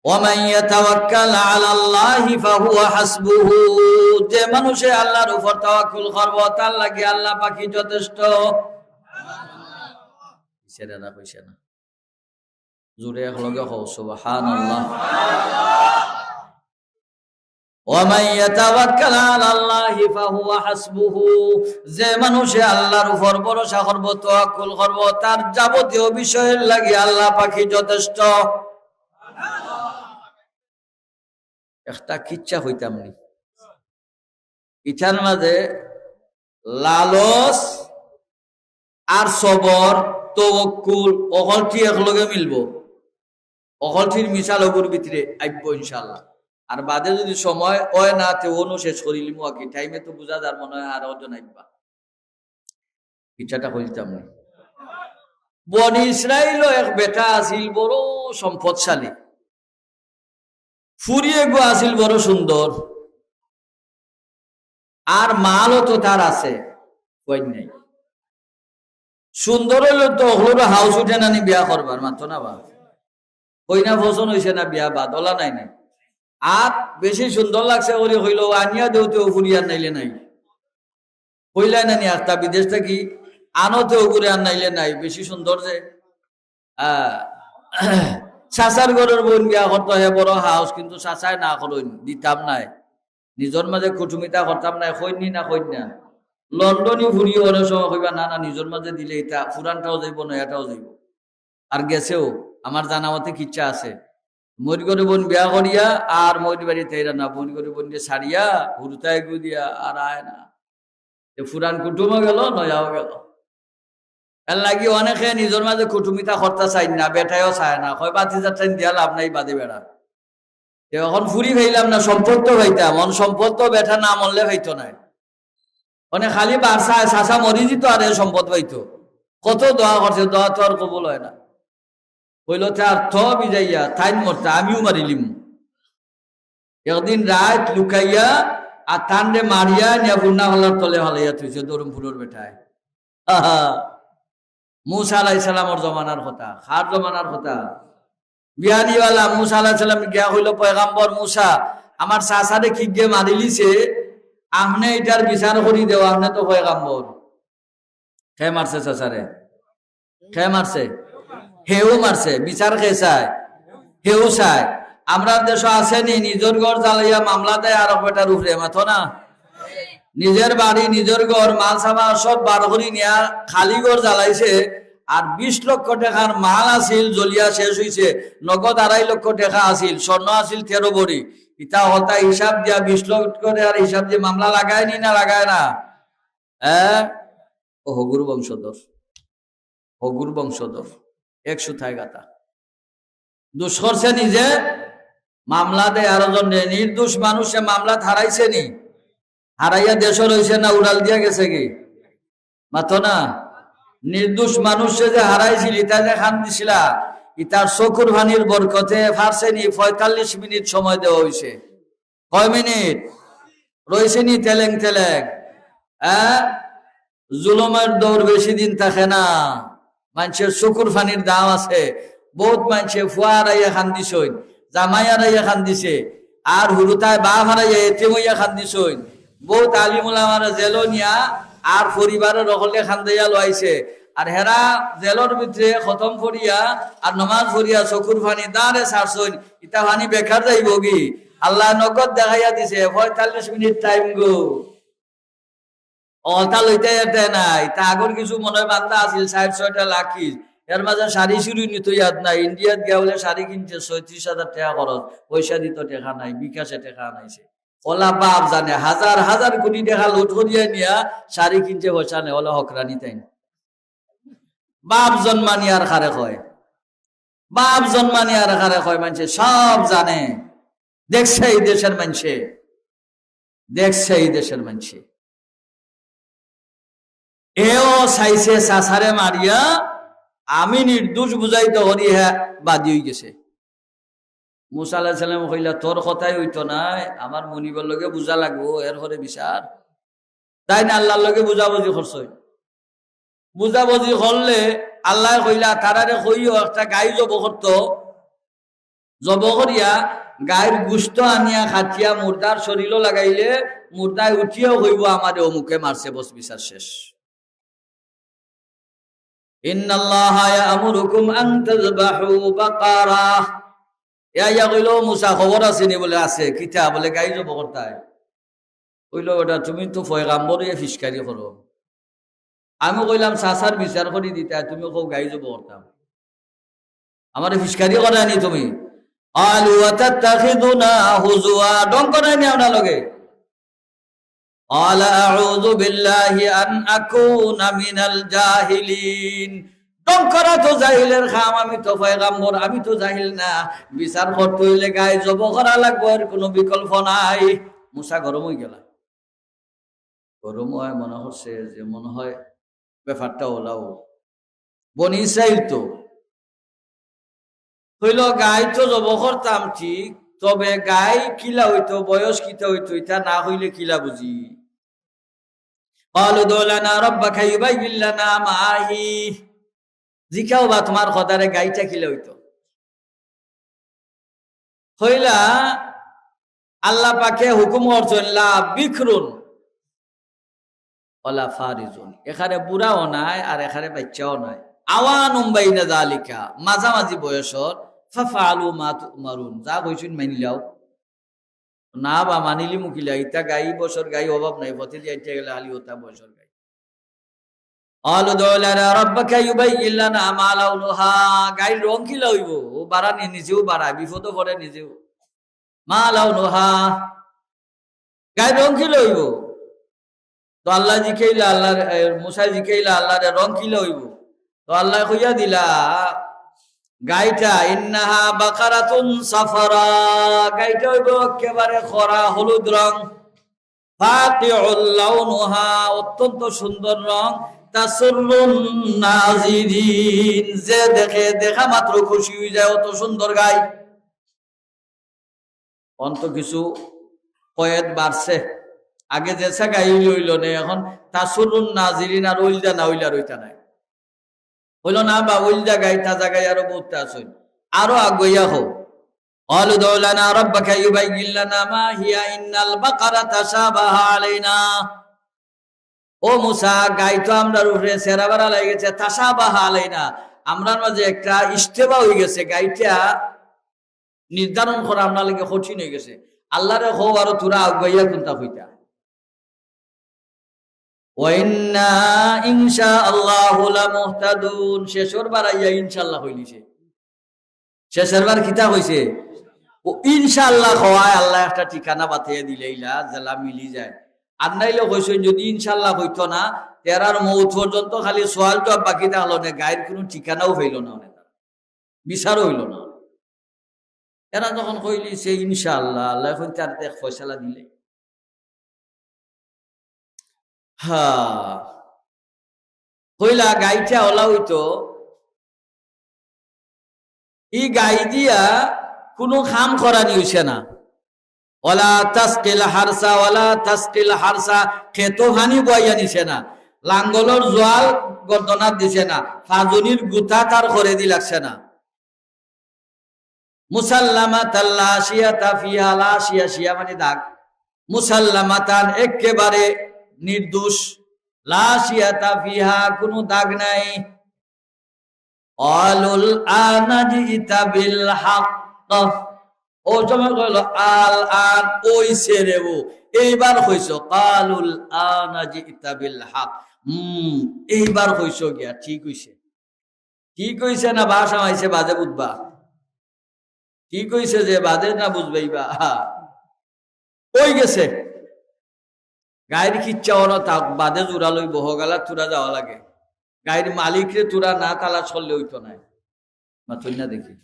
ওয়া মান ইয়াতাওয়াক্কাল আলাল্লাহি ফাহুয়া হাসবুহু। যে মানুষে আল্লাহর উপর তাওয়াক্কুল করব, তার লাগি আল্লাহ পাকই যথেষ্ট। সেটা না কইছে না। জোরে একলগে কও, সুবহানাল্লাহ। ওয়া মান ইয়াতাওয়াক্কাল আলাল্লাহি ফাহুয়া হাসবুহু। যে মানুষে আল্লাহর উপর ভরসা করবো, তাওয়াক্কুল করবো, তার যাবতীয় বিষয়ের লাগি আল্লাহ পাকই যথেষ্ট। একটা কিচ্ছা কইতাম নি, ইটার মাঝে লালচ আর সবর, তওয়াক্কুল, অকলটি একলগে মিলবো। অকলটির মিসাল অগুর ভিতরে আইবো ইনশাআল্লাহ। আর বাদে যদি সময় অয় না, তে অনো শেষ করিলিমু আর কি। টাইমে তো বুঝা যার মনে অয় আরো জন আইবা। ইচ্ছাটা কইতাম না। বনি ইসরাইলও এক বেটা আছিল বড় সম্পদশালী, ফুরি এগু আছিল বড় সুন্দর, আর মালও তো তার আছে, কই নাই। সুন্দর অইলে তো অকলর হাউস উঠে না নি বিয়া করবার, মাতো না বা? কইনা পছন্দ অইছে না বিয়া বাদ, অলা নাই নাই। আর বেশি সুন্দর লাগছে করি কইলো, "আনিয়া দেও তে অউ ফুরি আর নাইলে নাই।" কইলা না নি আখতা বিদেশ থাকি, "আনো তে অগুরে আর নাইলে নাই, বেশি সুন্দর যে।" আহ, চাচার ঘরর বইন বিয়া করতো, হে বড় হাউস, কিন্তু চাচায় না করইন, দিতাম নায়। নিজর মাঝে কুটুমিতা করতাম নায়, কইন নি না কইন না। লন্ডনি ফুরি অনেক সময় কইবা, "না, না, নিজর মাঝে দিলে ইতা ফুরানটাও যাইবো, নয়াটাও যাইবো।" আর গেছেও, আমার জানা মতে কিচ্ছা আছে। মইর ঘরে বইন বিয়া করিয়া, আর মইর বাড়িত আইরা না, মইর ঘরে বইন দিয়া ছাড়িয়া, হুরুতায় গু দিয়া, আর আয় না। এ ফুরান কুটুমও গেল, নয়াও গেল। এর লাগি অনেকে নিজর মাঝে কুটুমিতা করতা চাইন না, বেটায়ও চায় না, কয়, "বাতিজার টাইম দিয়া লাভ নাই, বাদে বেড়া।" তে অখন ফুরি পাইলাম না, সম্পদ তো পাইতাম, অন সম্পদ তো বেটা না মরলে পাইতো নায়। মানে খালি বারসায় চাচা মরি যিত আর এ সম্পদ পাইতো। কত দোয়া করছে, দোয়া তো আর কবুল অয় না। কইলো, "তে আর তো বিজাইয়া, তাইন মরতা, আমিও মারিলিমু।" একদিন রাইত লুকাইয়া আর তানরে মারিয়া নিয়া ফুরনা ফালার তলে ফালাইয়া থইছে ধরমপুরর বেটায়। মুসা আলাইহিস সালামর জমানার কথা, কার জমানার কথা? বিয়ানিওয়ালা মুসা আলাইহিস সালাম গিয়া কইলো, "পয়গাম্বর মুসা, আমার চাচারে কিগে মারিলিছে, আপনে ইটার বিচার করি দেও, আপনে তো পয়গাম্বর।" কে মারছে চাচারে? কে মারছে? হেউ মারছে। বিচার কে চায়? হেউ চায়। আমরার দেশো আছে নি, নিজর ঘর জ্বালাইয়া মামলা দেয় আরক বেটার উপরে, মাতো না? নিজর বাড়ি, নিজর ঘর, মাল সামান সব বার করি নিয়া খালি ঘর জ্বালাইছে, আর বিশ লক্ষ টেকার মাল আছিল, জ্বলিয়া শেষ অইছে, নগদ আড়াই লক্ষ টেকা আছিল, স্বর্ণ আছিল তেরো ভরি। ইতা হতা হিসাব দিয়া বিশ লক্ষ টেকার হিসাব দিয়া মামলা লাগায় নি না লাগায় না? হ্যাঁ? ও হগুর বংশধর, হগুর বংশধর, এক সুতায় গাঁথা। দুষ করছে নিজে, মামলা দেয় আরো জনরে। নির্দোষ মানুষে মামলাত হারাইছে নি? হারাইয়া দেশো রইছে না উড়াল দিয়া গেছে গি? মাতো না। নির্দোষ মানুষে যে হারাইছিল, ইতা যে কান্দিছিলা, ইতার চকুর পানির বরকতে পারছে নি পঁয়তাল্লিশ মিনিট সময় দেওয়া অইছে। কয় মিনিট? রইছে নি তেলেং তেলেং? হ্যাঁ? জুলুমর দৌড় বেশি দিন থাকে না। মানষর চকুর পানির দাম আছে। বউত মানষে ফুয়া হারাইয়া কান্দিছইন, জামাই হারাইয়া কান্দিছে, আর হুরুতায় বাপ হারাইয়া এতিম অইয়া কান্দিছইন। বউত আলিম উলামারে জেলো নিয়া আর পরিবারর হকলরে কান্দাইয়া লইছে। আর হেরা জেলর ভিতরে খতম পড়িয়া আর নমাজ পড়িয়া চকুর পানি দাঁড়ে ছাড়ছইন, ইতা পানি বেকার যাইবো গি? আল্লায় নগদ দেখাইয়া দিছে, পঁয়তাল্লিশ মিনিট টাইম গো। অতা লইতে যেতে নাই, তা আগর কিছু মনে অয় বান্দা আছিল, ষাইট ছয়টা লাখি, এর মাঝে শাড়ি চুড়ি নিতো ইয়াদ নাই, ইন্ডিয়াত গিয়া বলে শাড়ি কিনছে, ছয়ত্রিশ হাজার টেকা খরচ, পয়সা দিত টেকা নাই, বিকাশে টেকা আনাইছে। অলা বাপ জানে, হাজার হাজার কোটি টেকা লুট করিয়া নিয়া শাড়ি কিনছে, পয়সা নেই, অলা হকরানি তাইন। বাপ জন্মানি আর কারে কয়, বাপ জন্মানি আর কারে কয়, মানষে সব জানে, দেখছে এই দেশর মানষে, দেখছে এই দেশর মানষে। এও চাইছে চাচারে মারিয়া, আমি নির্দোষ বুঝাইতে করি, হ্যাঁ, বাদী অইগেছে। মুসা আলাইহিস সালামে কইলা, "তোর কথাই অইতো নায়, আমার মুনিবর লগে বুঝা লাগবো, এরপরে বিচার।" তাইন আল্লাহর লগে বুঝাবুঝি করছইন। বুঝাবুঝি করলে আল্লায় কইলা, "তারারে কইও একটা গাই জব করতো, জব করিয়া গাইর গুস্ত আনিয়া কাটিয়া মুর্দার শরীরও লাগাইলে মুর্দায় উঠিয়াও কইবো, 'আমারে অমুকে মারছে, বস বিচার শেষ।'" ইন্নাল্লাহা ইয়া'মুরুকুম আন তাযবাহু বাকারা। ইয়া, ইয়া কইলো, "মুসা, খবর আছে নি?" বলে, "আছে।" "কিতা?" বলে, "গাই জব করতায়।" কইলো, "বেটা, তুমি তো পয়গাম্বর অইয়া ফিসকারি করো। আমি কইলাম চাচার বিচার করি দিতা, তুমি কও গাই জব করতাম। আমারে ফিসকারি করায় নি তুমি।" "ক্বালু আতাত্তাখিযুনা হুজুয়া।" ঢং করায় নি আমরার লগে? "ক্বালা আউযু বিল্লাহি আন আকুনা মিনাল জাহিলিন।" ঢং করা তো জাহিলর কাম, আমি তো পয়গাম্বর, আমি তো জাহিল না। বিচার করতে অইলে গাই জব করা লাগবো, এর কুনু বিকল্প নাই। মুসা গরম অইগেলা। গরম অয় মনে করছে যে মনে হয় ব্যাপারটা অলাউ। বনি ইসরাইল তো। কইলো, "গাই তো জব করতাম ঠিক, তবে গাই কিলা অইতো, বয়স কিতা অইতো, ইতা না কইলে কিলা বুঝি?" "ক্বালু উদউ লানা রাব্বাকা ইউবায়্যিন লানা মা হি।" জিকাও বা তুমার খোদারে গাইটা কিলা অইতো। কইলা, আল্লাহ পাকে হুকুম করছইন, "লা বিকরুন ওয়ালা ফারিজুন।" এখানে বুড়াও নাই, আর এখানে বাইচ্চাও নাই। "আওয়ানুম বাইনা যালিকা", মাঝামাঝি বয়সর। "ফাফআলু মা তু'মারুন", যা কইছইন মানিলাও। না বা মানিলিমু কিলা, ইতা গাই বয়সর গাই অভাব নাই, পথে দিয়া আইতে গেলে খালি অতা বয়সর গাই। "ক্বালু উদউ লানা রাব্বাকা ইউবায়্যিন লানা মা লাউনুহা।" গাইর রং কিলা অইবো? ও বাড়া নি-, নিজেও বাড়ায়, বিপদো পড়ে নিজেও। "মা লাউনুহা।" গাইর রং কিলা অইবো? তো আল্লায় জিকাইলা, আল্লাহর, এ, মুসায় জিকাইলা আল্লাহরে, "রং কিলা অইবো?" তো আল্লায় কইয়া দিলা, গাইটা, "ইন্নাহা বাকারাতুন সাফরা", গাইটা অইবো একেবারে খরা হলুদ রং। "ফাকিউল লাউনুহা", অত্যন্ত সুন্দর রং। "তাসুররুন নাজিরিন", যে দেখে, দেখা মাত্র খুশি অই যায়, অত সুন্দর গাই। অন তো কিছু কয়েদ বাড়ছে। আগে যেছা গাই অইলো অইলো নে, এখন তাসুররুন নাজিরিন আর অইলদা না অইলে আর অইতা নায়। কইলো, "না বা, অইলদা গাই, তাজা গাই আরো বউততা আছইন। আরো আগুয়াইয়া কও।" "ক্বালু উদউ লানা রাব্বাকা ইউবায়্যিন লানা মা হিয়া ইন্নাল বাকারা তাশাবাহা আলাইনা।" ও মুসা, গাই তো আমরার উপরে ছেড়া-বেড়া লাগি গেছে, তাশাবাহা আলাইনা, আমরার মাঝে একটা ইশতেবা অই গেছে, গাইটা নির্ধারণ করা আমরার লাগি কঠিন অই গেছে। আল্লাহরে কও আরো থুড়া আগুয়াইয়া কুনতা কইতা। "ওয়া ইন্না ইনশাআল্লাহু লামুহতাদুন", শেষর বার আইয়া ইনশাআল্লাহ কইলিছে। শেষর বার কিতা কইছে? ও ইনশাআল্লাহ কওয়ায় আল্লায় একটা ঠিকানা বাতাইয়া দিলাইলা, যেলা মিলি যায়। আর নাইলে কইছইন, যদি ইনশাআল্লাহ কইতো না, তে এরার মউত পর্যন্ত খালি সওয়াল জওয়াব বাকি থাকলো নে, গাইর কুনু ঠিকানাও পাইলো না, অনে বিচারও অইলো না। এরা যখন কইলিছে ইনশাআল্লাহ, আল্লায় কইন তার এক ফয়সালা দিলে। হ্যাঁ, কইলা গাইটা অলা অইতো, ই গাই দিয়া কুনু কাম করানি অইছে না। "ওয়ালা তাসকিল হারসা, ওয়ালা তাসকিল হারসা", খেতো পানি বওয়াইয়া নিছে না, লাঙ্গলর জোয়াল গর্দনাত দিছে না, ফাজুনির গুতা তার খরেদি লাগছে না। "মুসাল্লামাতান লা শিয়াতা ফিহা", লা শিয়া, শিয়া মানে দাগ। "মুসাল্লামাতান", একেবারে নির্দোষ। "লা শিয়াতা ফিহা", কুনু দাগ নাই। "ক্বালুল আনা জিতা বিল হক।" ও সময় কইলো, "আল আন, অইছে রে ও, এইবার কইছো।" "ক্বালুল আনা জিতা বিল হক।" হুম, এইবার কইছো গিয়া, ঠিক অইছে। ঠিক অইছে না ভাষা মাইছে বাদে বুঝবা? ঠিক অইছে যে বাদে না বুঝবাইবা? অই গেছে। গাইর কিচ্ছা অনো থাক, বাদে জুড়া লইবো, হগালা থুড়া যাওয়া লাগে। গাইর মালিকরে থুড়া না তালাশ করলে অইতো নায়। মাতুন না দেখি।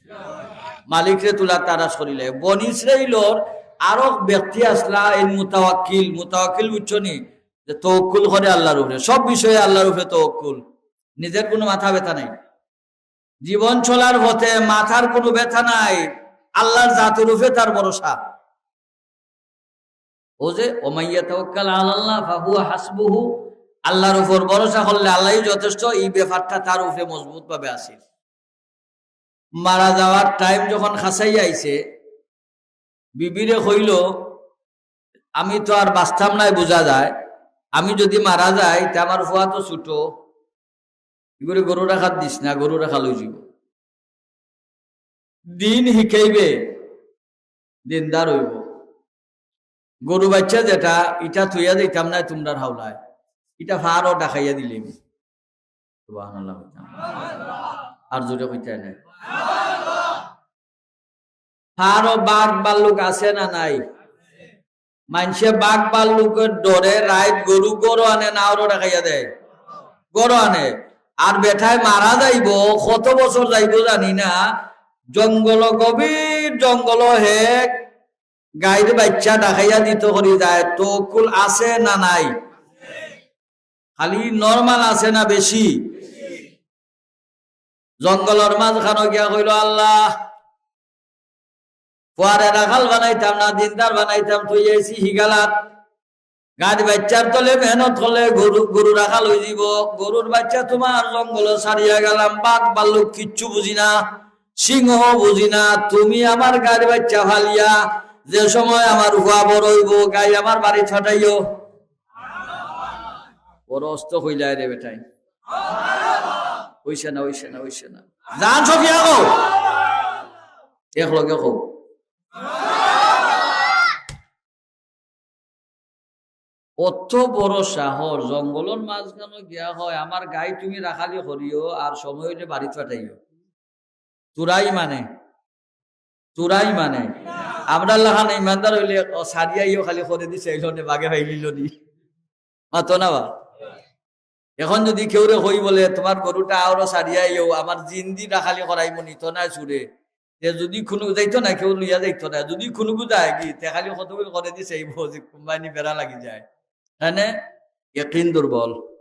মালিকরে থুড়া তালাশ করিলে। বনি ইসরাইলর আরো ব্যক্তি আছলা, এই মুতাওয়াক্কিল, মুতাওয়াক্কিল বুঝছো নি? যে তওয়াক্কুল করে আল্লাহর উপরে, সব বিষয়ে আল্লাহর উপরে তওয়াক্কুল, নিজের কুনু মাথা ব্যথা নাই। জীবন চলার পথে মাথার কুনু ব্যথা নাই, আল্লাহর জাতর উপরে তার ভরসা। ও যে, "ওয়া মান ইয়াতাওয়াক্কাল আলাল্লাহ ফাহুয়া হাসবুহু", আল্লাহর উপর ভরসা করলে আল্লাহই যথেষ্ট, এই ব্যাপারটা তার উপরে মজবুত ভাবে আছিল। মারা যাওয়ার টাইম যখন কাছাই আইছে, বিবিরে কইলো, "আমি তো আর বাঁচতাম নায়, বুঝা যায়, আমি যদি মারা যাই, তে আমার ফুয়া তো ছোট, ইগুরে গরু রাখাত দিস না, গরু রাখাল অইযিবো। দিন হিকাইবে, দিনদার অইবো। গরু বাইচ্চা যেটা, ইটা থইয়া যাইতাম নায় তুমরার হাওলায়, ইটা ফারো ডাকাইয়া দিলে। সুবহানাল্লাহ কইতাম। আর জোরে কইতায় নায়। ফারো বাঘ ভাল্লুক আছে না নাই? মানষে বাঘ ভাল্লুকর ডরে রাইত গরু ঘরো আনে না অউরো ডাকাইয়া দেয়? ঘরো আনে। আর বেটায় মারা যাইবো, কত বছর যাইবো জানি না, জঙ্গলো, গভীর জঙ্গলো হে গাইর বাইচ্চা ডাকাইয়া দিতো করি যায়, তওয়াক্কুল আছে না নাই? খালি normal আছে না বেশি? জঙ্গলর মাঝখানো গিয়া কইলো, "আল্লাহ, পুয়ারে রাখাল বানাইতাম না, দিনদার বানাইতাম, থইয়া আইছি হিগালাত। গাইর বাইচ্চার তলে মেহনত করলে গরু, গরু রাখাল অইযিবো। গরুর বাইচ্চা তুমার জঙ্গলো ছাড়িয়া গেলাম, বাঘ ভাল্লুক কিচ্ছু বুঝি না, সিংহ বুঝি না, তুমি আমার গাইর বাইচ্চা ফালিয়া যে সময় আমার পুয়া বড় অইবো, গাই আমার বাড়িত ফাটাইও।" বড় অস্ত কইলায় রে বেটায়। অইছে না, অইছে না, অইছে না। জান সফিয়া কও। এক লগে কও। অত বড় সাহস, জঙ্গলর মাঝখানো গিয়া কয়, "আমার গাই তুমি রাখালি করিও, আর সময় অইলে বাড়িত ফাটাইও।" তুরাই মানে, তুরাই মানে। আমরার লাখান ইমানদার অইলে, ও, ছাড়িয়াইও খালি করেদি চাইলো নে, বাগে ফাইলিলো নি। মাতো না বা? এখন যুদি কেউরে কই বলে, "তুমার গরুটা আওরো ছাড়িয়াইও, আমার জিন্দি রাখালি করাইমু নি, তো নায় চুরে।" তে যুদি কুনু যাইতো না, কেউ লইয়া যাইতো না। যুদি কুনু বুঝায় কি, তে খালি কতগুলি করেদি চাইবো যে কুম্বাইনি বেড়া লাগি যায়। এনে একিন দুর্বল।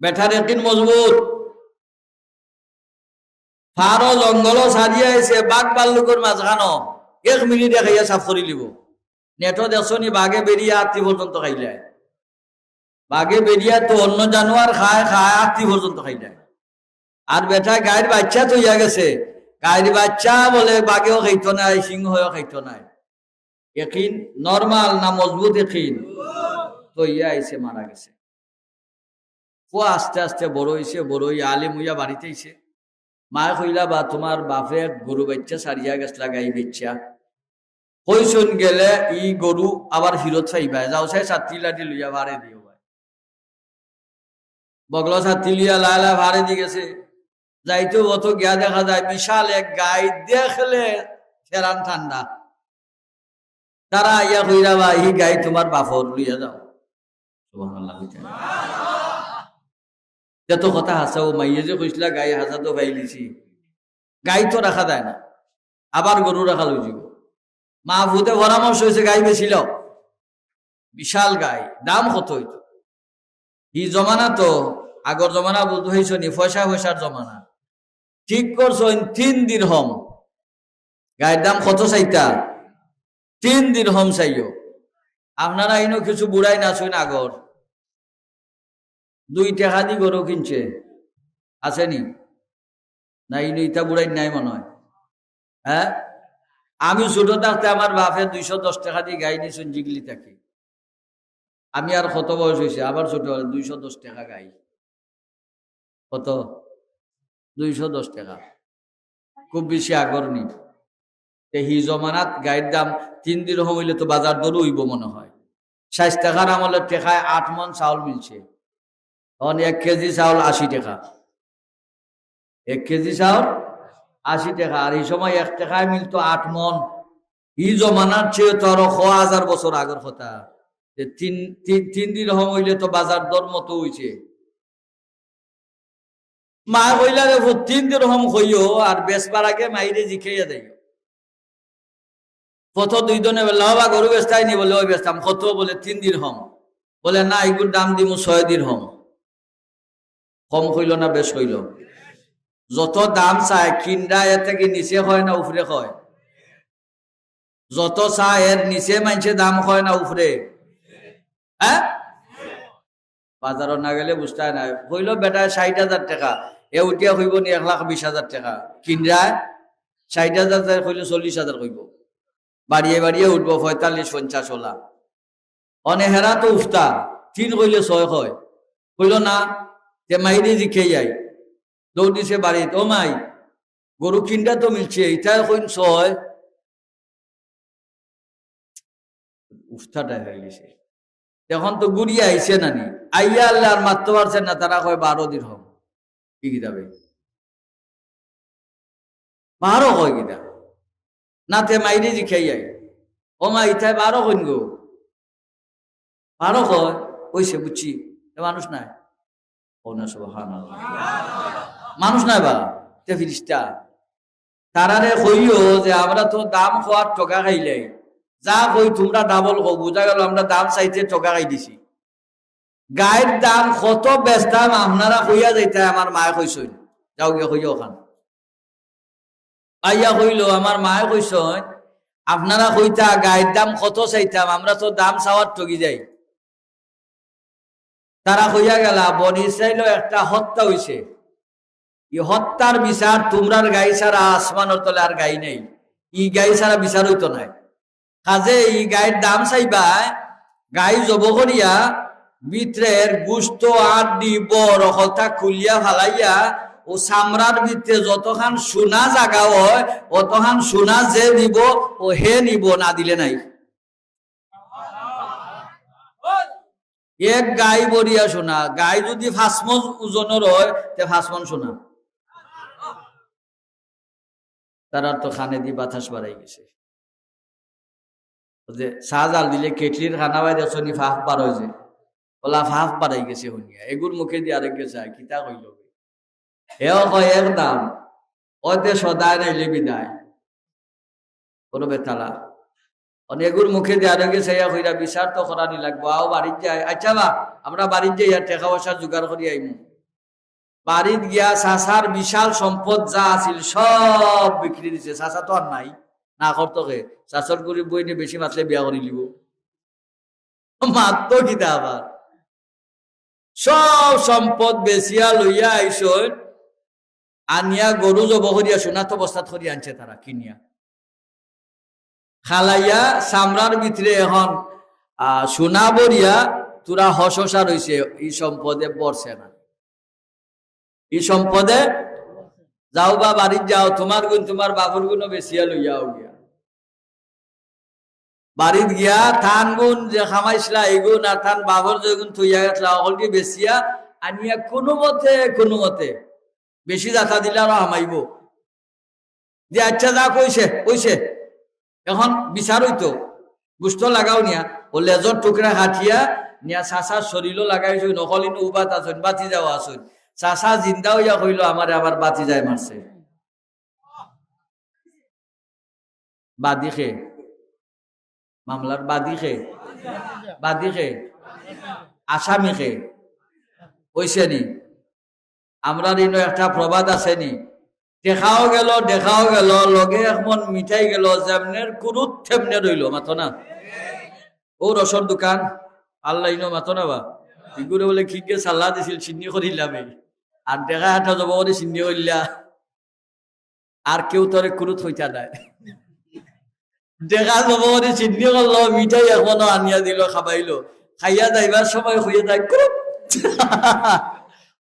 বেটার একিন মজবুত। ফারো জঙ্গলো ছাড়িয়া আইছে, বাঘ ভাল্লুকর মাঝখানো, এক মিনিটে খাইয়া সাফ করিলিবো। নেটো দেখছো নি, বাঘে বেড়িয়া আত্তি পর্যন্ত খাইলায়। বাঘে বেড়িয়া তো অন্য জানোয়ার খায়, খায় আত্তি পর্যন্ত খাইলায়। আর বেটায় গাইর বাইচ্চা থইয়া গেছে, গাইর বাইচ্চা বলে বাঘেও খাইতো নায়, সিংহও খাইতো নায়। একিন normal না মজবুত একিন? থইয়া আইছে, মারা গেছে। পুয়া আস্তে আস্তে বড় অইছে, বড় অইয়া আলিম অইয়া বাড়িত আইছে। মায়ে কইলা, "বা, তুমার বাফে এক গরু বাইচ্চা ছাড়িয়া গেছলা, গাই বাইচ্চা। কইছইন গেলে ই গরু আবার ফিরত পাইবায়, যাও চাই ছাত্তি লাঠি লইয়া ফারেদি যাও।" বগলো ছাত্তি লইয়া লায় লায় ফারেদি গেছে। যাইতে পথো গিয়া দেখা যায় বিশাল এক গাই, দেখলে ফেরান ঠান্ডা। তারা আইয়া কইরা, "বা, ই গাই তুমার বাফর, লইয়া যাও।" সুবহানাল্লাহ কইতা। যত কথা হাছা, ও মাইয়ে যে কইছলা গাই হাছা তো পাইলিছি, গাই তো রাখা যায় না, আবার গরু রাখাল অইযিবো। মা পুতে পরামর্শ অইছে গাই বেচিলাও, বিশাল গাই, দাম কত অইতো? ই জমানা তো, আগর জমানা বুঝাইছো নি, পয়সা পয়সার জমানা। ঠিক করছইন তিন দিরহম। গাইর দাম কত চাইতা? তিন দিরহম চাইও। আপনারা ইনো কিছু বুড়াইন আছইন আগর, দুই টেকা দি গরু কিনছে, আছে নি? না, ইনো ইতা বুড়াইন নাই মনে অয়। হ্যাঁ, আমি ছোট থাকতে আমার বাফে দুইশো দশ টেকা দি গাই নিছইন জিগলি থাকি। আমি আর কত বয়স অইছে, আবার ছোট অইলে দুইশো দশ টেকা গাই। কত? দুইশো দশ টেকা। খুব বেশি আগর নি। তে হি জমানাত গাইর দাম তিন দিরহম অইলে তো বাজার দরও অইবো মনে অয়। ষাইট টেকার আমলে টেকায় আট মণ চাউল মিলছে। অখন এক কেজি চাউল আশি টেকা। এক কেজি চাউল আশি টেকা, আর ই সময় এক টেকায় মিলতো আট মণ। ই জমানার চেয়ে তো আরো ক হাজার বছর আগর কথা। তে তিন, তিন, তিন দিরহম অইলে তো বাজার দর মতো অইছে। মায় কইলা, "রে পুত, তিন দিরহম কইও, আর বেচবার আগে মাইরে জিকাইয়া যাইও।" পথো দুইজনে বললা, "বাবা, গরু বেচতায় নি?" বলে, "অয় বেচতাম।" "কত?" বলে, "তিন দিরহম।" বলে, "না, ইগুর দাম দিমু ছয় দিরহম।" কম কইলো না বেশ কইলো? যত দাম চায়, কিনরা এর থাকি নিচে কয় না উপরে কয়? যত চায় এর নিচে মানষে দাম কয় না উপরে? হ্যাঁ? বাজারো না গেলে বুঝতায় নায়। কইলো বেটায় ষাইট হাজার টেকা, এ উঠিয়া কইবো নি এক লাখ বিশ হাজার টেকা। কিনরা ষাইট হাজার চায়, কইলো চল্লিশ হাজার কইবো। বাড়িয়ে বাড়িয়ে উঠবো পঁয়তাল্লিশ, পঞ্চাশ ওলা। অনে হেরা তো উফতা, তিন কইলে ছয় কয়। কইলো না, তে মাইরে জিকাইয়াই, দৌড় দিছে বাড়িত, "ও মাই, গরু কিনটা তো মিলছে, ইতায় কইন ছয়।" উফতাটাই হয়ে গেছে। এখন তো ঘুরিয়া আইছে না নি, আইয়া আল্লাহ আর মারতে পারছে না, তারা কয়, "বারো দিরহম।" কি কিতাবে? বারো কয় কিতা? না তে মাইরে জিকাইয়াই, "ও মা, ইতায় বারো কইন গো?" বারো কয়, "অইছে, বুঝছি।" এ মানুষ নাই। ও না, সুবহানাল্লাহ। মানুষ নাই বা, তে ফিরিস্তা। তারারে কইও যে, "আমরা তো দাম কওয়ার ঠগা খাইলাই, যা কই তুমরা ডাবল কও, বুঝা গেল আমরা দাম চাইতে ঠগা খাই দিছি। গাইর দাম কত বেচতাম আপনারা কইয়া যাইতায়, আমার মায়ে কইছইন, যাও গিয়া কইয়া অখান।" আইয়া কইল, "আমার মায়ে কইছইন, আপনারা কইতা গাইর দাম কত চাইতাম, আমরা তো দাম চাওয়ার ঠগি যাই।" তারা কইয়া গেলা, বনি ইসরাইলও একটা হত্যা অইছে, ই হত্যার বিচার তুমরার গাই ছাড়া আসমানর তলে আর গাই নাই, ই গাই ছাড়া বিচার অইতো নায়। কাজে ই গাইর দাম চাইবায়, গাই জব করিয়া ভিতরের গুস্ত, আড্ডি, বর অকলতা খুলিয়া ফালাইয়া, ও চামড়ার ভিতরে যতখান সোনা জাগা অয়, অতখান সোনা যে দিব, ও হে নিব, না দিলে নাই। এক গাই ভরিয়া সোনা, গাই যদি পাঁচ মণ ওজনর অয়, তে পাঁচ মণ সোনা। তারার তো কানেদি বাতাস বারাই গেছে। যে চা জাল দিলে কেটলির কানা বাইরে হুনি ফাফ বার অয় যে, অলা ফাফ বারাই গেছে হুনিয়া। এগুর মুখেদি আরেকগে চায়, কিতা কইল? হেও কয় এক দাম, অতে সদায় নাইলে বিদায়। বড় বেতালা। অনে এগুর মুখেদি আরেকগে চাইয়া কইরা, "বিচার তো করানি লাগবো, আও বাড়িত যাই।" "আচ্ছা বা, আমরা বাড়িত যাইয়া টেকা পয়সা জোগাড় করি আইমু।" বাড়িত গিয়া চাচার বিশাল সম্পদ যা আছিল সব বিক্রি দিছে। চাচা তো আর নাই, না করতো কে। চাচার গরিব বইনে বেশি মাতলে বিয়া করি লিব। মাততো কিতা আবার? সব সম্পদ বেচিয়া লইয়া আইছইন, আনিয়া গরু জব করিয়া সোনাত বস্তাত করি আনছে তারা কিনিয়া। খালাইয়া চামড়ার ভিতরে এখন, আহ, সোনা ভরিয়া তুরা হসহসা রইছে, ই সম্পদে ভরছে না। ই সম্পদে যাও বা বাড়িত যাও, তুমার গুণ তুমার বাপর গুণও বেচিয়া লইয়া আও গিয়া। বাড়িত গিয়া তান গুণ যে কামাইছলা, ই গুণ আর তান বাপর যে গুণ থইয়া গেছলা, অকলকে বেচিয়া আনিয়া কোনো মতে, কোনো মতে বেশি যাতা দিলে আরো হামাইবো। যে আচ্ছা যা কইছে, কইছে, এখন বিচার অইতো, গুস্ত লাগাও নিয়া, ও লেজর টুকরা কাটিয়া নিয়া চাচার শরীরও লাগাইছইন, অকল ইনো উবাত আছইন, বাতিজাও আছইন। চাচা জিন্দা অইয়া কইল, "আমারে আমার বাতিজায় মারছে।" বাদী কে? মামলার বাদী কে? বাদী কে? আসামি কে? অইছে নি? আমরার ইনো একটা প্রবাদ আছে নি, "টেকাও গেল, টেকাও গেল, লগে এক মণ মিঠাই গেল, যেমনের কুরুত তেমনে রইল।" মাতো না? ও রসর দোকান, আল্লাহ ইনো মাতো না বা? ইগুরে বলে কিগে সাল্লা দিছিল, চিন্নি করিলাম এই। আর টেকা একটা জব করি চিন্নি করিলা। আর কেউ তোরে কুরুত কইতা নায়। টেকা জব করি চিন্নি করলো, মিঠাই এখনো আনিয়া দিল, খাবাইলো। খাইয়া যাইবার সময় কইয়া যায়, "কুরুত।"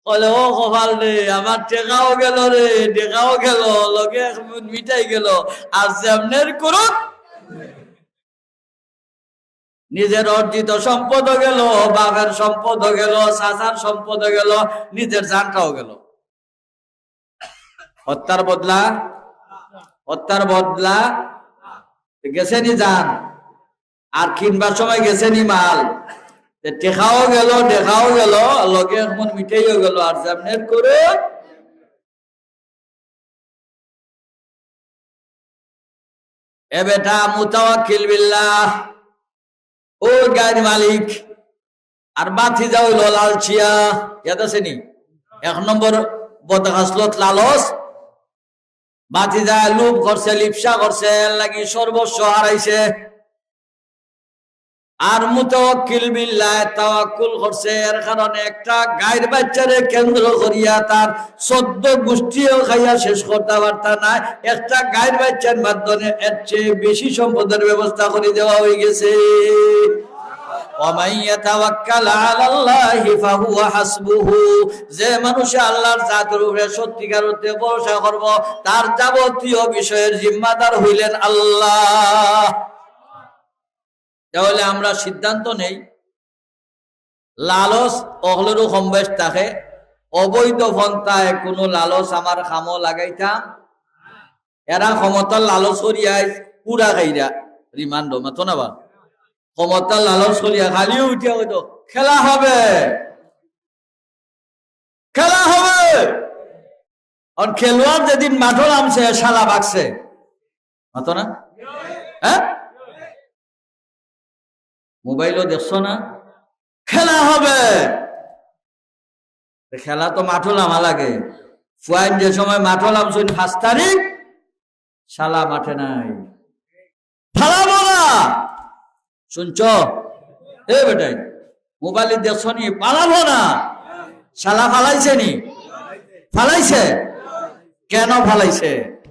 বলে, "ও কপাল রে, আমার টেকাও গেল রে, টেকাও গেল, লগে এক মুঠ মিঠাই গেল, আর যেমনের কুরুত।" নিজের অর্জিত সম্পদও গেল, বাপের সম্পদও গেল, চাচার সম্পদও গেল, নিজের জানটাও গেল। হত্যার বদলা, হত্যার বদলা গেছে নি জান, আর কিনবার সময় গেছে নি মাল। তে টেকাও গেল, টেকাও গেল, আর লগে এক মণ মিঠাইও গেল, আর যেমনের কুরুত। এ বেটা, মুতাওয়াক্কিল বিল্লাহ, ও গাইর মালিক, আর বাতিজা অইল লালচিয়া, ইয়াদ আছে নি? এক নম্বর বদখাসলত লালচ। বাতিজায় লোভ করছে, লিপসা করছে, এর লাগি সর্বস্ব হারাইছে। আর মুতাওয়াক্কিল বিল্লাহ তাওয়াক্কুল করছে, এর কারণে একটা গাইর বাচ্চারে কেন্দ্র করিয়া তার চৌদ্দ গুষ্টিও খাইয়া শেষ করতা পারতা নায়। একটা গাইর বাচ্চার মাধ্যমে এর চেয়ে বেশি সম্পদের ব্যবস্থা করি দেওয়া অইগেছে। ومن يتوكل على الله فهو حسبه। যে মানুষে আল্লাহর জাতের উপরে সত্যিকার অর্থে ভরসা করব, তার যাবতীয় বিষয়ের জিম্মাদার হইলেন আল্লাহ। তাহলে আমরা সিদ্ধান্ত নেই, লালচ অকলেরও কম বেশ থাকে, অবৈধ পন্থায় কোনো লালচ আমার কামো লাগাইতাম। এরা ক্ষমতার লালচ করিয়া পুরা খাইরা রিমান্ডো, মাতো না বা? ক্ষমতার লালচ করিয়া খালিও উঠিয়া হয়তো খেলা হবে, খেলা হবে। আর খেলোয়াড় যেদিন মাঠো নামছে, শালা বাগছে। মাতো না? হ্যাঁ? মোবাইলও দেখছো না? খেলা হবে। তো খেলা তো মাঠো নামা লাগে। ফুয়াইন যে সময় মাঠো নামছইন পাঁচ তারিখ, শালা মাঠে নাই। ফালাবো না। শুনছো? এ বেটাই, মোবাইলে দেখছো নি? ফালাবো না। শালা ফালাইছে নি? ফালাইছে। কেন ফালাইছে?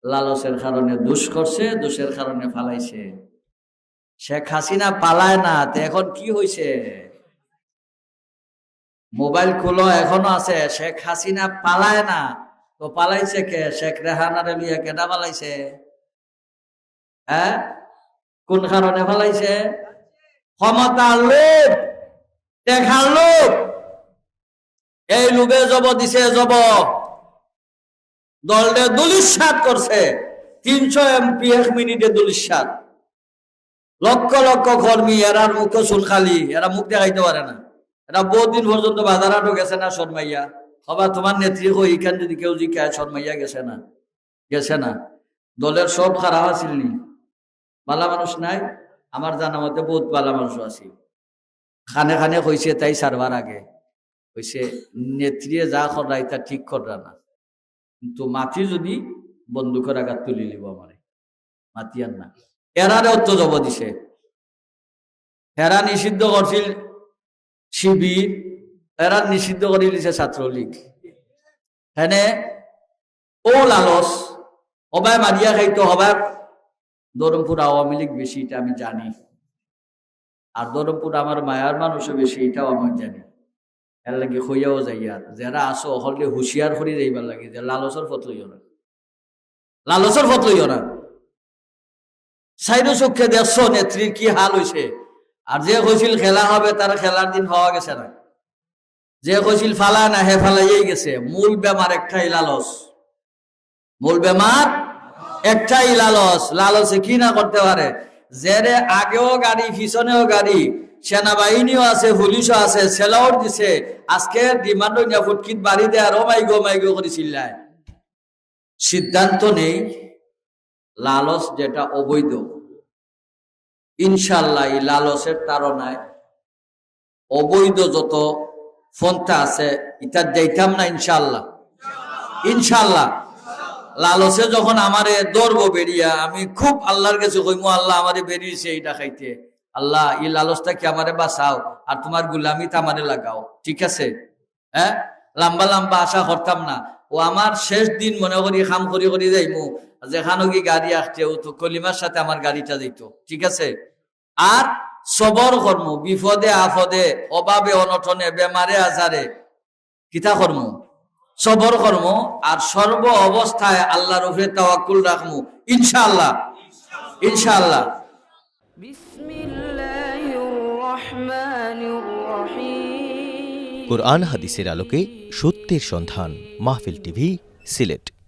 লালচের কারণে দুষ করছে, দুষের কারণে ফালাইছে। শেখ হাসিনা পালায় না, তো এখন কি হইছে? মোবাইল খুলো, এখনো আছে। শেখ হাসিনা পালায় না, তো পালাইছে কে? শেখ রেহানারে লইয়া কেডা পালাইছে? হ্যাঁ, কোন কারণে ফালাইছে? ক্ষমতার লোভ, টেকার লোভ। এই লোভে জব দিছে, জব। দলরে ধূলিসাৎ করছে, তিনশো এমপি এক মিনিটে ধূলিসাৎ। লক্ষ লক্ষ কর্মী, এরার মুখো চুন খালি, এরা মুখ দেখাইতে পারে না। এরা বহুত দিন পর্যন্ত বাজার হাটও গেছে না শরমাইয়া। বাবা, তোমার নেত্রী কই? ইখান যদি কেউ জিকায়, শরমাইয়া গেছে না, গেছে না। দলের সব খারাপ আছিল নি? বালা মানুষ নাই? আমার জানা মতে বহুত বালা মানুষ আছিল। খানে খানে কইছে তাই সারবার আগে, কইছে, "নেত্রীয়ে যা কররা, ইতা ঠিক কররা না, কিন্তু মাতি যদি বন্দুকের আঘাত তুলি লিব আমারে, মাতিয়ার না।" এরারে অত জব দিছে। এরা নিষিদ্ধ করছিল শিবির, এরা নিষিদ্ধ করি দিছে ছাত্রলীগ। হেনে ও লালচ, হবায় মারিয়া খাইতো, হবায় ধরমপুর আওয়ামী লীগ বেশি, এটা আমি জানি। আর ধরমপুর আমার মায়ার মানুষও বেশি, এটাও আমি জানি। এর লাগি কইয়াও যাইয়ার, যারা আছো, হকলরে হুঁশিয়ার করি যাইবার লাগি যে লালচর পথ লইও না, লালচর পথ লইও না। সাইডো চোখে দেখছো নেত্রীর কি হাল হইছে। আর যে কইছিল খেলা হবে, তার খেলার দিন পাওয়া গেছে না। যে কইছিল ফালা না, হে ফালাইয়াই গেছে। মূল বেমার একটাই, লালচ। মূল বেমার একটাই, লালচ। লালচে কি না করতে পারে? যেরে আগেও গাড়ি, পিছনেও গাড়ি, সেনাবাহিনীও আছে, পুলিশও আছে, সেলাউট দিছে, আজকে ডিমান্ড নিয়ে ফুটকিত বাড়ি দেয় আর "ও মাই গো, মাই গো" করি চিল্লায়। সিদ্ধান্ত নেই, লালচ যেটা অবৈধ, ইনশাল্লাহ এই লালচের তাড়নায় অবৈধ যত পন্থা আছে, ইতাত যাইতাম না ইনশাল্লাহ। ইনশাল্লাহ। লালচে যখন আমারে ধরবো বেরিয়া, আমি খুব আল্লাহর কাছে কইমু, "আল্লাহ, আমারে বেরিয়েছে এইটা খাইতে, আল্লাহ, এই লালচটা কি আমারে বাঁচাও, আর তোমার গুলামিত আমারে লাগাও।" ঠিক আছে? হ্যাঁ, লম্বা লম্বা আশা করতাম না। ও আমার শেষ দিন মনে করি কাম করি করি যাইমু, যেখানো কি গাড়ি আসছে, ও তো কলিমার সাথে আমার গাড়িটা দিত। ঠিক আছে? আর সবর কর্ম, বিপদে আপদে, অভাবে অনটনে, বেমারে আজারে, কিতা কর্ম? সবর কর্ম। আর সর্ব অবস্থায় আল্লাহর উপরে তাওয়াক্কুল রাখমু, ইনশাআল্লাহ, ইনশাআল্লাহ। بسم الله الرحمن الرحيم। কোরআন হাদিসের আলোকে সত্যের সন্ধান, মাহফিল টিভি, সিলেট।